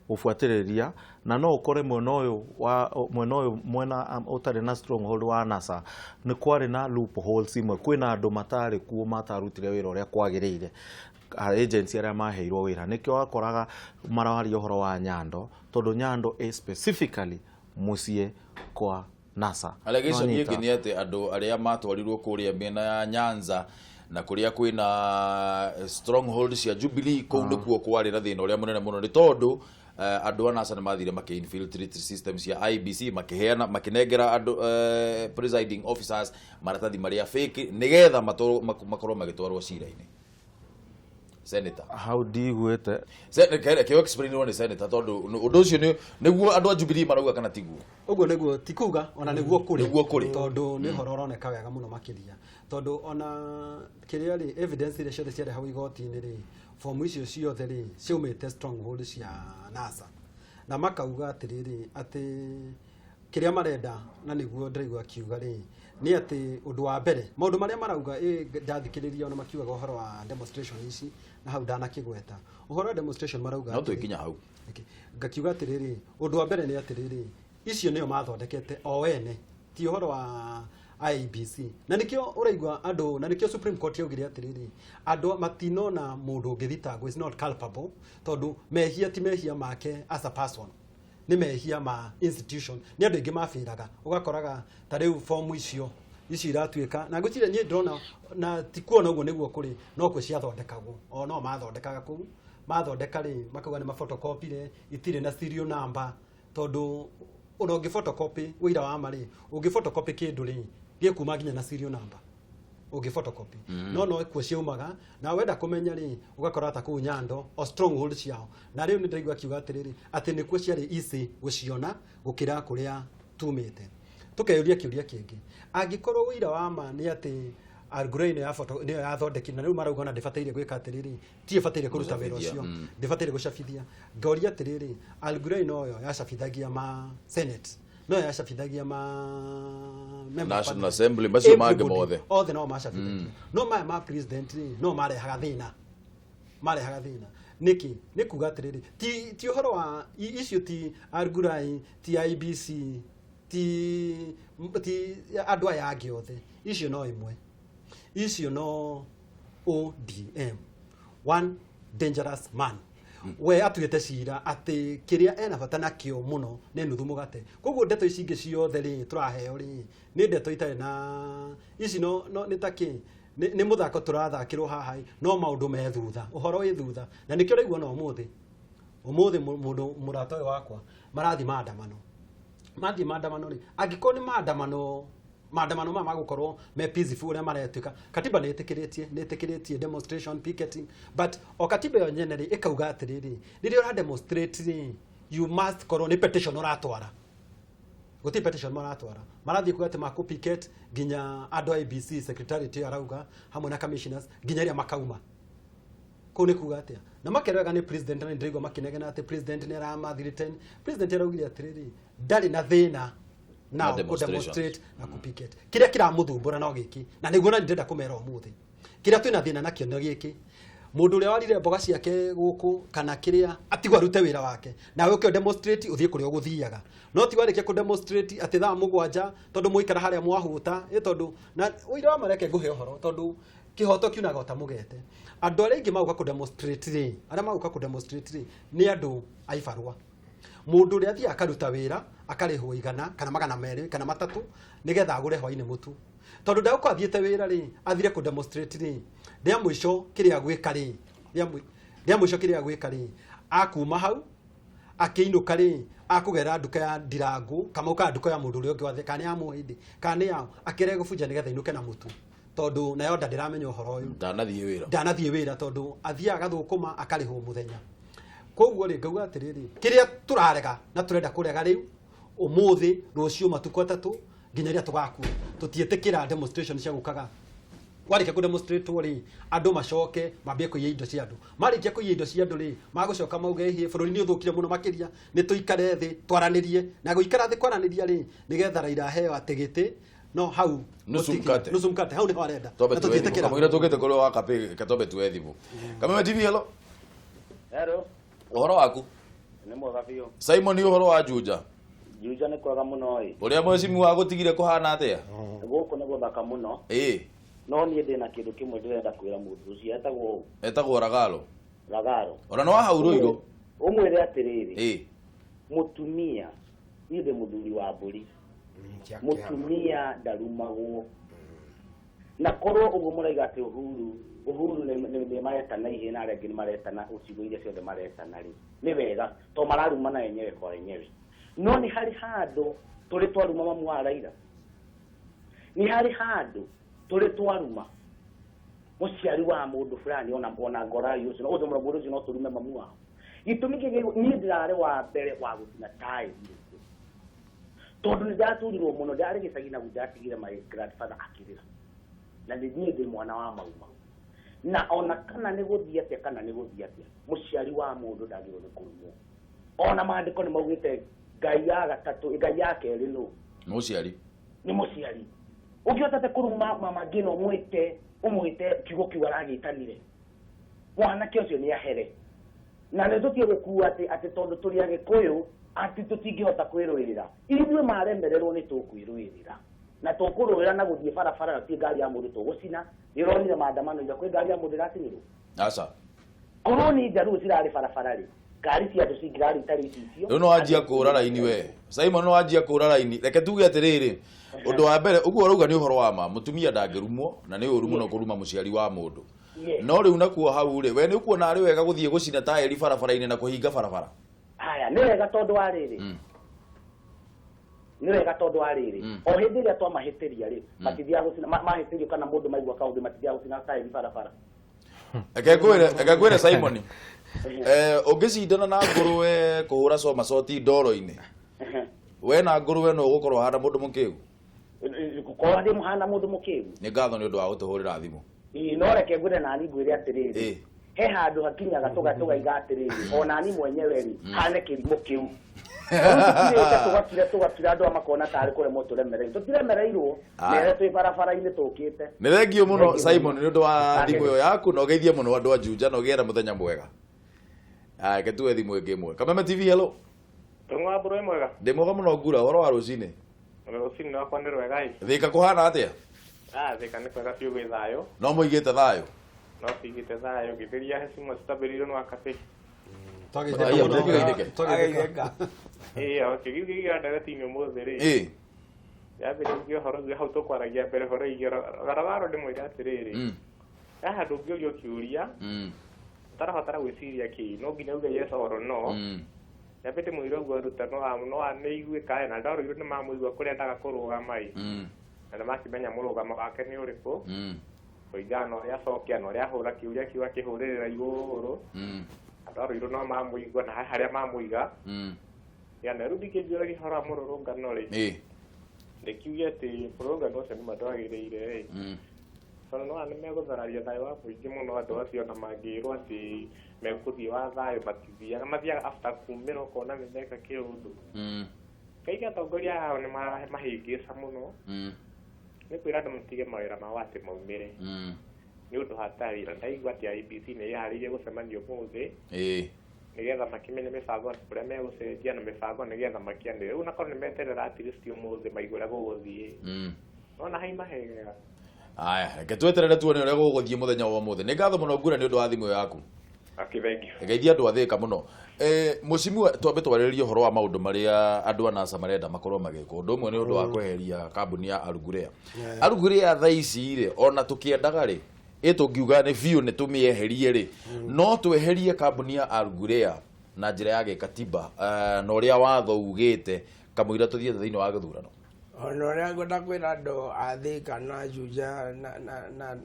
gũbuatĩrĩria, na no ũkore mwena ũyũ mwena ũtarĩ na stronghold wa NASA nĩ kwarĩ na loopholes imwe, kwĩna andũ matarĩ kuo matarutire wĩra ũrĩa kwagĩrĩire, agency arĩa maheirwo wĩra. Nĩkĩo wakoraga mararia ũhoro wa Nyando, tondũ Nyando ĩ specifically mũciĩ kwa NASA. Allegation ĩngĩ nĩ atĩ andũ arĩa matwarirwo kũrĩa mĩena ya Nyanza na kũrĩa kwĩna stronghold cia Jubilee, kũu nĩkuo kwarĩ na thĩna ũrĩa mũnene mũno, nĩ tondũ andũ a NASA nĩ mathire makĩ-infiltrate system cia IEBC, makĩheana, makĩnengera andũ presiding officers maratathi marĩa fake nĩgetha makorwo magĩtwarwo cira-inĩ. Senator Hau ndiguĩte. Kĩo explain nĩ senator tondũ ũndũ ũcio nĩguo andũ a Jubilee marauga kana tiguo. Ũguo nĩguo ti kuga ona nĩguo kũrĩ. Nĩguo kũrĩ. Tondũ nĩ ũhoro ũroneka wega mũno makĩria. Tondũ ona kĩrĩa rĩ evidence iria ciothe ciarehagwo igoti-inĩ rĩ, fomu icio ciothe rĩ ciaumĩte stronghold cia NASA. Na makauga atĩrĩrĩ atĩ kĩrĩa marenda na nĩguo ndĩraigua akiuga rĩ nĩ atĩ ũndũ wa mbere maũndũ marĩa marauga ndathikĩrĩria ona makiugaga ũhoro wa demonstration ici na hau ndanakĩgweta ũhoro wa demonstration marauga No twĩkinya hau. Ngakiuga atĩrĩrĩ ũndũ wa mbere nĩ atĩrĩrĩ icio nĩo mathondekete o ene ti ũhoro wa IEBC na nĩkĩo ũraigua andũ na nĩkĩo Supreme Court yaugire atĩrĩrĩ andũ matinona mũndũ ũngĩthitangwo is not culpable tondũ mehia ti mehia make as a person nĩ mehia ma institution nĩ andũ aingĩ mabĩraga ũgakoraga ta rĩu fomu icio iratuĩka na ngwĩciria niĩ ndĩrona na ti kuona ũguo nĩguo kũrĩ no kuo ciathondekagwo o no mathondekaga kũu mathondeka rĩ makauga nĩ mafotokopire itirĩ na serial number tondũ ona ũngĩ photocopy ũira wa ma rĩ ũngĩ photocopy kĩndũ rĩ gĩkuma nginya na serial number ũngĩ photocopy no kuo ciaumaga na wenda kũmenya rĩ ũgakora ta kũu Nyando o stronghold ciao na rĩu nĩ ndĩraigua akiuga atĩrĩrĩ atĩ nĩkuo ciarĩ easy gũciona gũkĩra kũrĩa tumĩte. Tũkeyũria kĩũria kĩngĩ angĩkorwo ũira wa ma nĩ atĩ Al Ghurair nĩyo yathondekire na rĩu marauga ona ndĩbataire gwĩka atĩrĩrĩ ti ĩbataire kũruta wĩra ũcio ndĩbataire gũcabithia ngoria atĩrĩrĩ Al Ghurair noyo yacabithagia ma Senate no yacabithagia ma National Assembly macio mangĩ mothe othe no macabithagia no maya ma president rĩ no marehaga thĩna nĩkĩ nĩ kuga atĩrĩrĩ ti ũhoro wa icio ti Al Ghurair ti IEBC ti andũ aya angĩ othe icio no imwe icio no ODM one dangerous man we atuĩte cira atĩ kĩrĩa ena bata nakĩo mũno nĩ nuthu mũgate koguo ndeto ici ingĩ ciothe rĩ tũraheo rĩ nĩ ndeto itarĩ na ici no nĩ ta kĩ nĩ mũthako tũrathakĩrwo haha no maũndũ me thutha ũhoro wĩ thutha na nĩkĩo ũraigua na ũmũthĩ mũndũ mũrata ũyũ wakwa marathiĩ maandamano mathiĩ maandamano rĩ angĩkorwo nĩ maandamano maya magũkorwo me peaceful ũrĩa maretuĩka katiba nĩ ĩtĩkĩrĩtie demonstration picketing but o katiba ĩyo nyene rĩ ĩkauga atĩrĩrĩ rĩrĩa ũra demonstrate rĩ you must korwo nĩ petition ũratwara gũtirĩ petition maratwara marathiĩ kuga atĩ makũ picket nginya andũ a IEBC secretariat ĩyo arauga hamwe na commissioners nginya ĩrĩa makauma kũu nĩ kuga atĩa na makerega nĩ president na ndĩraigua makĩnegena atĩ president nĩ aramathreaten president araugire atĩrĩrĩ ndarĩ na thĩna na demonstrate na kupicket kĩrĩa kĩramũthumbũra no gĩkĩ na nĩguo na ndĩrenda kũmera ũmũthĩ kĩrĩa twĩna thĩna nakĩo no gĩkĩ mũndũ ũrĩa warire mboga ciake gũkũ kana kĩrĩa atigwo arute wĩra wake nawe ũkĩo demonstrate ũthiĩ kũrĩa ũgũthiaga no ti warĩkia kũ demonstrate atĩ thaa 7 tondũ mũikara harĩa mwahũta ĩ tondũ na ũira wa mareke ngũhe ũhoro tondũ kĩhoto kiunaga ota mũgete andũ arĩa aingĩ magũka kũ demonstrate rĩ arĩa magũka kũ demonstrate rĩ nĩ andũ a ibarũa mũndũ ũrĩa athiaga akaruta wĩra akarĩhwo 100 kana 200 kana 300 nĩgetha agũre hwainĩ mũtu tondũ ndagũkorwo athiĩte wĩra rĩ athire kũ demonstrate rĩ rĩa mũico kĩrĩa gwĩka rĩ rĩa mũico kĩrĩa gwĩka rĩ akuma hau akĩinũka rĩ akũgera nduka ya Ndirangu kama ũkaga nduka ya mũndũ ũrĩa ũngĩ wathe kana nĩ ya Mũhĩndĩ kana nĩ yao akĩre gũbunja nĩgetha inũke na mũtu tondũ nayo nda ndĩramenya ũhoro ũyũ ndanathiĩ wĩra tondũ athiaga agathũkũma akarĩhwo mũthenya koguo rĩ ngauga atĩrĩrĩ kĩrĩa tũrarega na tũrenda kũrega rĩu ũmũthĩ rũciũ matukũ 3 nginya rĩrĩa tũgakua tũtiĩtĩkĩra demonstration cia gũkaga warĩkia kũ demonstrate rĩ andũ macoke mambie kũiya indo cia andũ marĩkia kũiya indo cia andũ rĩ magũcoka mauge hĩ bũrũri nĩ ũthũkire mũno makĩria nĩ tũikare thĩ twaranĩrie na gũikara thĩ kwaranĩria rĩ nĩgetha Raila aheo atĩ gĩtĩ no hau nusu mkate hau nĩho arenda na tũtiĩtĩkĩra kamũira tũkĩte kũrĩ wa Kapĩ katobe tuwe thimũ. Kameme TV hello. Hello. Ũhoro waku? Nĩ mwega biũ. Simon ũhoro wa Juja? Juja nĩ kwega mũno ĩ. Ũrĩa mwecimi wa gũtigire kũhana atĩa? Gũkũ nĩ gũthaka mũno. Ĩ. No niĩ ndĩna kĩndũ kĩmwe ndĩrenda kwĩra mũndũ ũcio etagwo Etagwo Ragalo. Ragalo. Ona no hau Ruiru. Ũmwĩre atĩrĩrĩ. Ĩ. Mũtumia niĩ ndĩ mũthuri wa mbũri. Mũtumia ndarumagwo. Na korwo ũguo mũraiga atĩ Uhuru nĩ maretana ihĩ na arĩa angĩ nĩ maretana ũcigo iria ciothe maretana rĩ nĩ wega to mararumana enyewe kwa enyewe no nĩ harĩ handũ tũrĩ twaruma mamu wa Raila nĩ harĩ handũ tũrĩ twaruma Mũciari wa mũndũ fulani ona ona ngora ũcio ũcio mũndũ ũcio no tũrume mamu wao. Gĩtũmi kĩngĩ niĩ ndĩrarĩ wa mbere wa gũcina taĩri tondũ nĩ ndaturirwo mũno, ndarĩ gĩcagi na ndatigire my grandfather akĩrĩra, na nĩ niĩ ndĩ mwana wa Mau Mau. Na ona kana nĩ gũthiĩ atĩa kana nĩ gũthiĩ atĩa, mũciari wa mũndũ ndagĩrĩirwo nĩ kũrumwo. Ona maandĩko nĩ maugĩte Ngai ya gatatũ, Ngai ya kerĩ nũ? Mũciari. Nĩ mũciari. Ũngĩhotete kũruma mama ngĩno ũmwĩte ũmwĩte kiugo kiu aragĩtanire, mwanake ũcio nĩ ahere. Na nĩ tũtige gũkua atĩ atĩ tondũ tũrĩ Agĩkũyũ atĩ tũtingĩhota kwĩrũĩrĩra. Ithuĩ maremererwo nĩ tũkwĩrũĩrĩra. Na tũkũrũĩra na gũthiĩ barabara na ti ngari ya mũndũ tũgũcina. Nĩ ũronire maandamano ira kwĩ ngari ya mũndũ ĩracinirwo? Aca. Korwo nĩ njaruo cirarĩ barabara rĩ, ngari cia andũ cingĩrarĩ itarĩ icicio. Rĩu no wanjia kũra raini we. Simon no wanjia kũra raini. Reke tuge atĩrĩrĩ, ũndũ wa mbere ũguo ũrauga nĩ ũhoro wa ma, mũtumia ndangĩrumwo na nĩ ũru mũno kũruma mũciari wa mũndũ. No rĩu nakuo hau rĩ, we nĩ ũkuona arĩ wega gũthiĩ gũcina taĩri barabara-inĩ na kũhinga barabara? Haya, nĩ wega tondũ wa rĩrĩ. Nĩ wega tondũ wa rĩrĩ. O hĩndĩ ĩrĩa twamahĩtĩria rĩ, matithiaga gũcina, mahĩtĩrio kana mũndũ maigua kaũndũ matithiaga gũcina taĩri barabara. Reke ngwĩre Simon, ũngĩcindana na ngũrwe kũhũra coma coti ndoro-inĩ, we na ngũrwe no ũgũkorwo ũhana mũndũ mũkĩgu? Gũkorwo ndĩ mũhana mũndũ mũkĩgu. Nĩ ngatho nĩ ũndũ wa gũtũhũrĩra thimũ. Ĩĩ, no reke ngwĩre nani ngwĩre atĩrĩrĩ, he handũ hakinyaga tũgaiga atĩrĩrĩ, ona ni mwenyewe rĩ, hane kĩrimũ kĩu. Tũgakira tũgakira andũ makona tarĩ kũremwo tũremereirwo. Tũtiremereirwo, mere twĩ barabara-inĩ tũkĩte. Nĩ thengio mũno Simon nĩ ũndũ wa thimũ ĩyo yaku, na ũgeithie mũno andũ a Juja na ũgĩe na mũthenya mwega. Aya, reke tuoe thimũ ĩngĩ ĩmwe. Kameme TV, hello. Tũng'wa mbũrũ mwega. Ndĩ mwega mũno Ngura, ũhoro wa rũcinĩ? Rũcinĩ rwakwa nĩ rwega ĩ. Thĩka kũhana atĩa? Ah, Thĩka nĩ kwega biũ gwĩ thayũ. No mũigĩte thayũ? No tũigĩte thayũ, gĩthĩria he cimwe citabĩrĩirwo nĩ wakabĩ. Twagĩthĩka. Ĩĩ, o kĩgiu gĩgĩra ndereti-inĩ ũmũthĩ rĩ. Ĩĩ. Yambĩrĩria ũhoro ũcio hau tũkwaragia mbere ũhoro wĩgiĩ garagaro ndĩmwĩre atĩrĩrĩ. He handũ ũngĩũrio kĩũria, ũtarabatara gwĩciria kĩ, no nginya uge yes or no. Nyambe ndĩmwĩre ũguo ruta no nĩiguĩka na ndarũirwo nĩ mamũigua kũrĩa endaga kũrũgama ĩ. Na nĩmakĩmenya mũrũgamo wake nĩ ũrĩkũ. Kũringana na ũrĩa acokia na ũrĩa ahũra kĩũria kĩu akĩhũrĩrĩra igũrũ. Andũ a Ruiru no mamũigua na he harĩa mamũiga. Ya na rĩu ndingĩnjũragia ũhoro wa mũrũrũngano rĩ. Ndĩkiuge atĩ mũrũrũngano ũcio nĩ ma ndwagĩrĩire ĩ. Tondũ nĩwona nĩmegũthararia thayũ wa mũingĩ mũno andũ acio ona mangĩrwo atĩ megũthiĩ wa thayũ matithiaga, mathiaga after kumĩra ũkona nĩmeka kĩũndũ. Kaingĩ atongoria ao nĩ mahĩngĩca mũno. Nĩ kwĩra andũ matige mawĩra mao atĩ maumĩre. Nĩ ũndũ hatari na ndaigua atĩ IEBC nĩ ĩharĩirie gũcemania ũmũthĩ. Nĩgetha makĩmenye mĩbango ũrĩa megũcenjia na mĩbango nĩgetha makĩanĩrĩre. Rĩu nakorwo nĩ meterera at least ũmũthĩ maigue ũrĩa gũgũthiĩ. Nona haima hega. Aya, reke tweterere tuone ũrĩa gũgũthiĩ mũthenya wa ũmũthĩ. Nĩ ngatho mũno Ngura nĩ ũndũ wa thimũ ĩyo yaku. Akĩthengio. Geithia andũ a Thĩka mũno. Mũcimua twambe twarĩrĩrie ũhoro wa maũndũ marĩa andũ a NASA marenda makorwo magĩkwo. Ũndũ ũmwe nĩ ũndũ wa kweheria kambuni ya Arugurea. Arugurea thaa ici rĩ, ona tũkĩendaga rĩ, ĩ tũngiuga nĩ biũ nĩ tũmĩeherie rĩ, no tweherie kambuni ya Arugurea na njĩra ya gĩkatiba na ũrĩa watho ugĩte kamũira tũthiĩte thĩinĩ wa gĩthurano. Ona ũrĩa ngwenda kwĩra andũ a Thĩka na Juja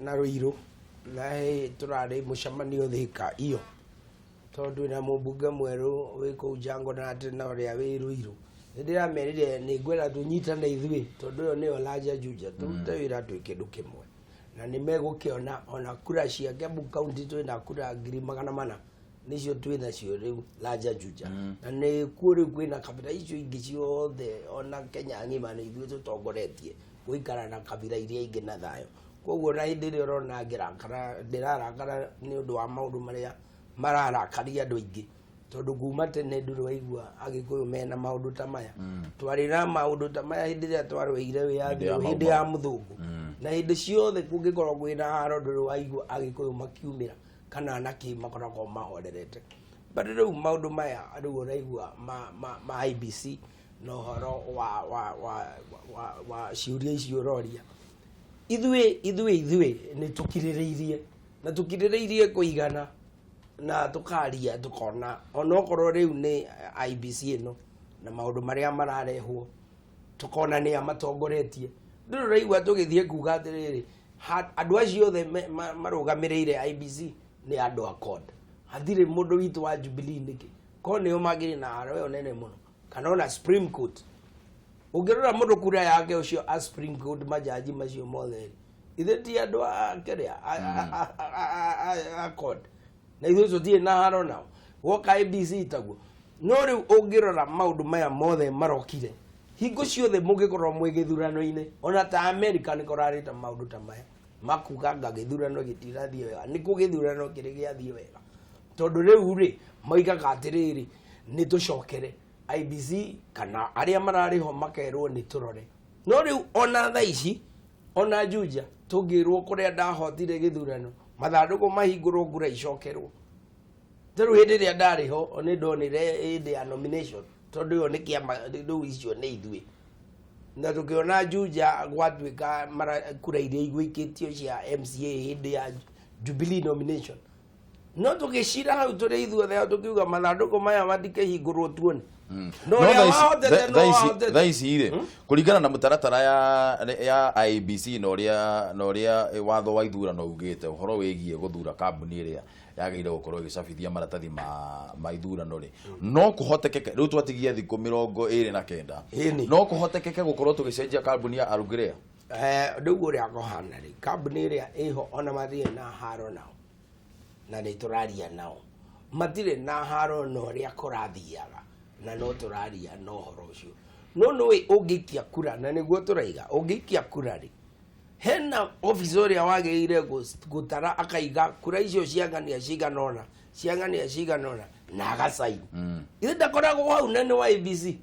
na Ruiru na hĩ tũrarĩ mũcemanio Thĩka iyo tondũ na mũmbunge mwerũ wĩ kũu Jango na atĩ na ũrĩa wĩ Ruiru nĩ ndĩramerire nĩ ngwenda tũnyitane ithuĩ tondũ ĩyo nĩyo Lanja Juja tũrute wĩra twĩ kĩndũ kĩmwe na nĩ megũkĩona ona kura cia Kiambu County twĩna kura 400,000 nĩcio twĩnacio rĩu Lanja Juja na nĩ kuo rĩu kwĩna kabira icio ingĩ ciothe ona Kenya ng'ima nĩ ithuĩ tũtongoretie gũikara na kabira iria ingĩ na thayũ. Koguo na hĩndĩ ĩrĩa ũrona ngĩrakara ndĩrarakara nĩ ũndũ wa maũndũ marĩa mararakaria andũ aingĩ tondũ kuma tene ndũrĩ waigua Agĩkũyũ mena maũndũ ta maya. Twarĩ na maũndũ ta maya hĩndĩ ĩrĩa twarũĩire wĩyathi hĩndĩ ya mũthũngũ na hĩndĩ ciothe kũngĩkorwo kwĩna haro ndũrĩ waigua Agĩkũyũ makiumĩra kana nakĩ makoragwo mahorerete. But rĩu maũndũ maya rĩu ũraigua ma IEBC na ũhoro wa ciũria icio ũroria ithuĩ nĩ tũkirĩrĩirie na tũkirĩrĩirie kũigana na tũkaria tũkona onokorwo rĩu nĩ IEBC ĩno na maũndũ marĩa mararehwo tũkona nĩa matongoretie. Ndũrĩ ũraigua tũgĩthiĩ kuga atĩrĩrĩ Andũ acio othe marũgamĩrĩire IEBC nĩ andũ a CORD. Hatirĩ mũndũ witũ wa Jubilee. Nĩkĩ ko nĩo magĩrĩ na haro ĩyo nene mũno? Kana ona Supreme Court, ũngĩrora mũndũ kura yake ũcio a Supreme Court, majaji macio mothe ithe ti andũ a kĩrĩa a CORD, na ithuĩ tũtirĩ na haro nao. Woka IEBC taguo. No rĩu ũngĩrora maũndũ maya mothe marokire, hingo ciothe mũngĩkorwo mwĩ gĩthurano-inĩ, ona ta America nĩ kũrarĩta maũndũ ta maya makuga nga gĩthurano gĩtirathiĩ wega. Nĩ kũ gĩthurano kĩrĩ gĩathiĩ wega? Tondũ rĩu rĩ, moigaga atĩrĩrĩ, nĩ tũcokere IEBC kana arĩa mararĩ ho makerwo nĩ tũrore. No rĩu ona thaa ici, ona Juja tũngĩrwo kũrĩa ndahotire gĩthurano, mathandũkũ mahingũrwo, ngura icokerwo. Ta rĩu hĩndĩ ĩrĩa ndarĩ ho, nĩ ndonire hĩndĩ ya nomination, tondũ ĩyo nĩ kĩama, rĩu icio nĩ ithuĩ, na tũkĩona Juja gwatuĩka kura iria igũikĩtio cia MCA hĩndĩ ya Jubilee nomination, no tũgĩcira hau tũrĩ ithuothe hau, tũkiuga mathandũkũ maya matikĩhingũrwo tuone. No No ũrĩa thaa wahotete no wahotete. Thaa ici rĩ, kũringana na mũtaratara ya IEBC na ũrĩa watho wa ithurano ugĩte ũhoro wĩgiĩ gũthura kambuni ĩrĩa yagĩrĩire gũkorwo ĩgĩcabithia maratathi ma ithurano rĩ, no kũhotekeke rĩu twatigia thikũ 29, no kũhotekeke gũkorwo tũgĩcenjia kambuni ya Alugrea? Rĩu ũrĩa kũhana rĩ, kambuni ĩrĩa ĩho ona matirĩ na haro nao, na nĩ tũraria nao, matirĩ na haro na ũrĩa kũrathiaga, na no tũraria na ũhoro ũcio. No nĩũĩ ũngĩikia kura, na nĩguo tũraiga, ũngĩikia kura rĩ, hena officer ũrĩa wagĩrĩire gũtara akaiga kura icio ciang'ania cigana ũna, ciang'ania cigana ũna, na agacaini. Ithe ndakoragwo hau na nĩ wa IEBC.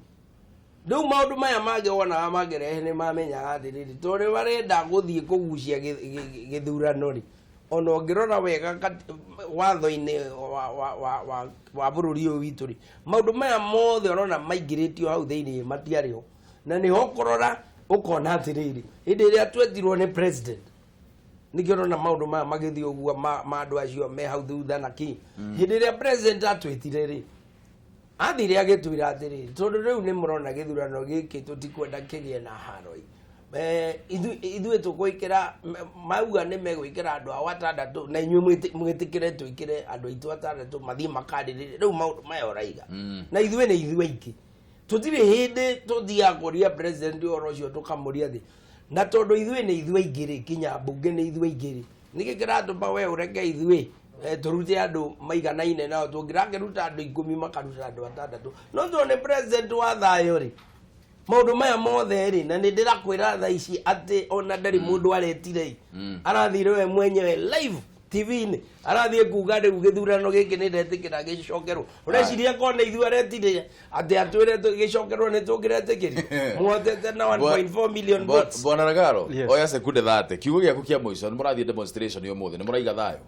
Rĩu maũndũ maya mangĩ wonaga mangĩrehe nĩ mamenyaga atĩrĩrĩ, tondũ nĩ marenda gũthiĩ kũgucia gĩthurano rĩ, ona ũngĩrora wega watho-inĩ wa bũrũri ũyũ witũ rĩ, maũndũ maya mothe ũrona maingĩrĩtio hau thĩinĩ matiarĩ ho. Na nĩho ũkũrora ũkona atĩrĩrĩ, hĩndĩ ĩrĩa twetirwo nĩ president, nĩkĩo ũrona maũndũ maya magĩthiĩ ũguo ma andũ acio me hau thutha na kĩ. Hĩndĩ ĩrĩa president atwĩtire rĩ, athire agĩtwĩra atĩrĩrĩ, tondũ rĩu nĩ mũrona gĩthurano gĩkĩ tũtikwenda kĩgĩe na haro ĩ. Ithuĩ tũgwĩkĩra, mauga nĩ megwĩkĩra andũ ao atandatũ, na inyuĩ mwĩtĩkĩre twĩkĩre andũ aitũ atandatũ mathiĩ makarĩrĩrie rĩu maũndũ maya ũraiga. Na ithuĩ nĩ ithuĩ aingĩ, tũtirĩ hĩndĩ tũthiaga kũria president ũhoro ũcio, tũkamũria thĩ. Na tondũ ithuĩ nĩ ithuĩ aingĩ rĩ, kinya mbunge nĩ ithuĩ aingĩ rĩ, nĩkĩ kĩratũma we ũreke ithuĩ tũrute andũ maiganaine nao? Tũngĩrakĩruta andũ 10, makaruta andũ atandatũ. No tondũ nĩ president wa thayũ rĩ, maũndũ maya mothe rĩ, na nĩ ndĩrakwĩra thaa ici atĩ ona ndarĩ mũndũ aretire ĩ, arathire we mwenyewe live TV-inĩ, arathiĩ kuga rĩu gĩthurano gĩkĩ nĩ ndetĩkĩra gĩcokerwo. Ũreciria korwo nĩ ithuĩ aretire atĩ atwĩre gĩcokerwo, nĩ tũngĩretĩkĩria muhotete na 1.4 million votes? Bwana Ragaro. Yes. Oya sekunde 30, kiugo gĩaku kĩa mũico. Nĩ mũrathiĩ demonstration ũmũthĩ, nĩ mũraiga thayũ?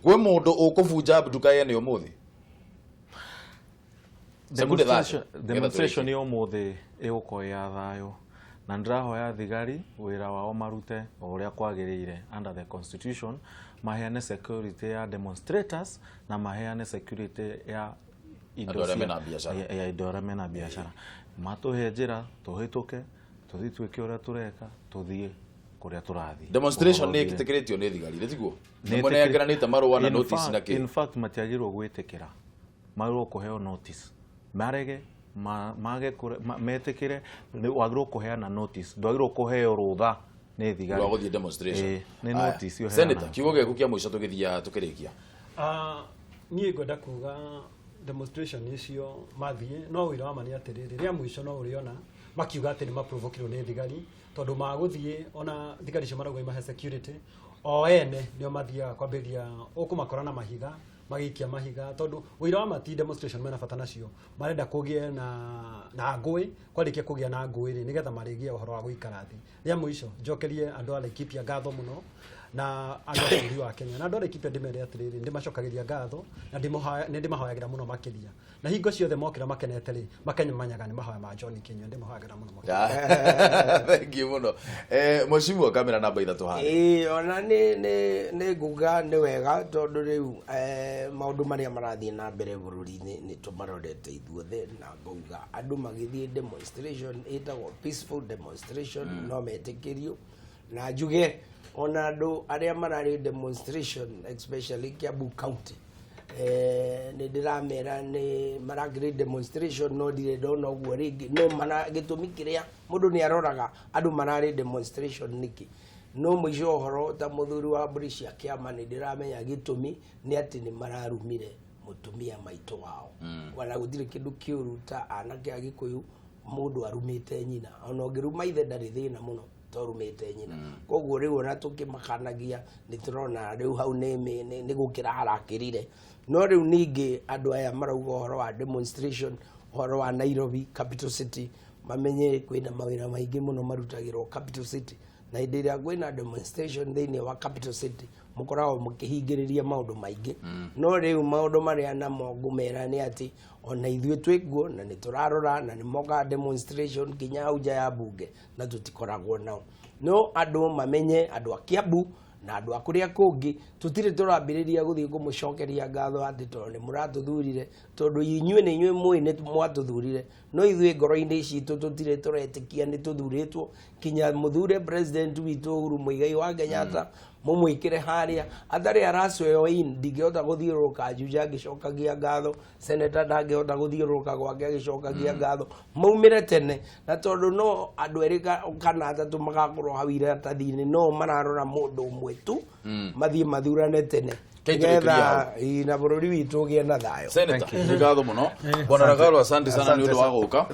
Kwĩ mũndũ ũkũbunja nduka yene ũmũthĩ? Sekunde 30. Demonstration ya ũmũthĩ ĩgũkorwo ya thayũ, na ndĩrahoya thigari wĩra wao marute o ũrĩa kwagĩrĩire under the constitution, maheane security ya demonstrators na maheane security ya indo Andũ arĩa mena biacara. Ya indo arĩa mena biacara. Matũhe njĩra tũhĩtũke, tũthiĩ twĩke ũrĩa tũreka, tũthiĩ kũrĩa tũrathiĩ. Demonstration nĩ Ũhoro ũthire. ĩtĩkĩrĩtio nĩ thigari, nĩ tiguo? Nĩ Nĩ mũnengeranĩte marũa na notice na kĩ? In fact, matiagĩrĩirwo gwĩtĩkĩra, magĩrĩirwo kũheo notice marege, mage metĩkĩre. Wagĩrĩirwo kũheana notice, ndwagĩrĩirwo kũheo rũtha nĩ thigari rwa gũthiĩ demonstration. Ĩĩ, nĩ Aya. notice ũheanaga. Senator, kiugo gĩaku kĩa mũico tũgĩthiĩ tũkĩrĩkia. Niĩ ngwenda kuga demonstration icio mathiĩ, no ũira wa ma nĩ atĩrĩrĩ, rĩa mũico no ũrĩona makiuga atĩ nĩ maprovokirwo nĩ thigari, tondũ magũthiĩ ona thigari icio marauga imahe security, o ene nĩo mathiaga kwambĩrĩria ũkũmakora na mahiga, magĩikia mahiga, tondũ ũira wa ma ti demonstration mena bata nacio, marenda kũgĩe na ngũĩ. Kwarĩkia kũgĩa na ngũĩ rĩ, nĩgetha marĩgie ũhoro wa gũikara thĩ. Rĩa mũico njokerie andũ a Laikipia ngatho mũno na andũ a bũrũri wa Kenya, na andũ a Laikipia ndĩmere atĩrĩrĩ, ndĩmacokagĩria ngatho na nĩ ndĩmahoyagĩra mũno makĩria, na hingo ciothe mokĩra makenete rĩ, makemanyaga nĩ mahoya ma John Kinyua. Ndĩmahoyagĩra mũno makĩria. Thank you mũno. Mheshimiwa, kamera namba 3 harĩa. Ĩĩ, ona nĩ nguga nĩ wega, tondũ rĩu maũndũ marĩa marathiĩ na mbere bũrũri-inĩ nĩ tũmarorete ithuothe, na ngauga andũ magĩthiĩ demonstration ĩtagwo peaceful demonstration no metĩkĩrio. Na njuge Ona andũ arĩa mararĩ demonstration, especially Kiambu County, nĩ ndĩramera nĩ marakĩrĩ demonstration, no ndirĩ ndona ũguo rĩngĩ. No mana gĩtũmi kĩrĩa mũndũ nĩ aroraga andũ mararĩ demonstration nĩkĩ, no mũico ũhoro ta mũthuri wa mbũri cia kĩama, nĩ ndĩramenya gĩtũmi nĩ atĩ nĩ mararumire mũtumia maitũ wao. Ona gũtirĩ kĩndũ kĩũru ta anake a Gĩkũyũ mũndũ arumĩte nyina. Ona ũngĩruma ithe ndarĩ thĩna mũno torumĩte nyina. Koguo rĩu ona tũkĩmakanagia, nĩ tũrona rĩu hau nĩ gũkĩra harakĩrire. No rĩu ningĩ andũ aya marauga ũhoro wa demonstration, ũhoro wa Nairobi capital city, mamenye kwĩna mawĩra maingĩ mũno marutagĩrwo capital city, na hĩndĩ ĩrĩa kwĩna demonstration thĩinĩ wa capital city, mũkoragwo mũkĩhingĩrĩria maũndũ maingĩ. No rĩu maũndũ marĩa namo ngũmera nĩ atĩ ona ithuĩ twĩkuo na nĩ tũrarora, na nĩ mokaga demonstration nginya hau nja ya bunge na tũtikoragwo nao. No andũ mamenye, andũ a Kiambu na andũ a kũrĩa kũngĩ, tũtirĩ tũrambĩrĩria gũthiĩ kũmũcokeria ngatho atĩ tondũ nĩ mũratũthurire, tondũ inyuĩ nĩ inyuĩ mũĩ nĩ mwatũthurire, no ithuĩ ngoro-inĩ citũ tũtirĩ tũretĩkia nĩ tũthurĩtwo kinya mũthure president witũ Uhuru Muigai wa Kenyatta, mũmwĩkĩre harĩa atarĩ aracweo in. Ndingĩhota gũthiũrũrũka Juja ngĩcokagia ngatho, senator ndangĩhota gũthiũrũrũka gwake agĩcokagia ngatho. Maumĩre tene, na tondũ no andũ erĩ kana atatũ magakorwo hau iratathi-inĩ, no mararora mũndũ ũmwe tu, mathiĩ mathurane tene nĩgetha na bũrũri witũ ũgĩe na thayũ. Senator, nĩ ngatho mũno. Bwana Ragaro, asante sana nĩ ũndũ wa gũka.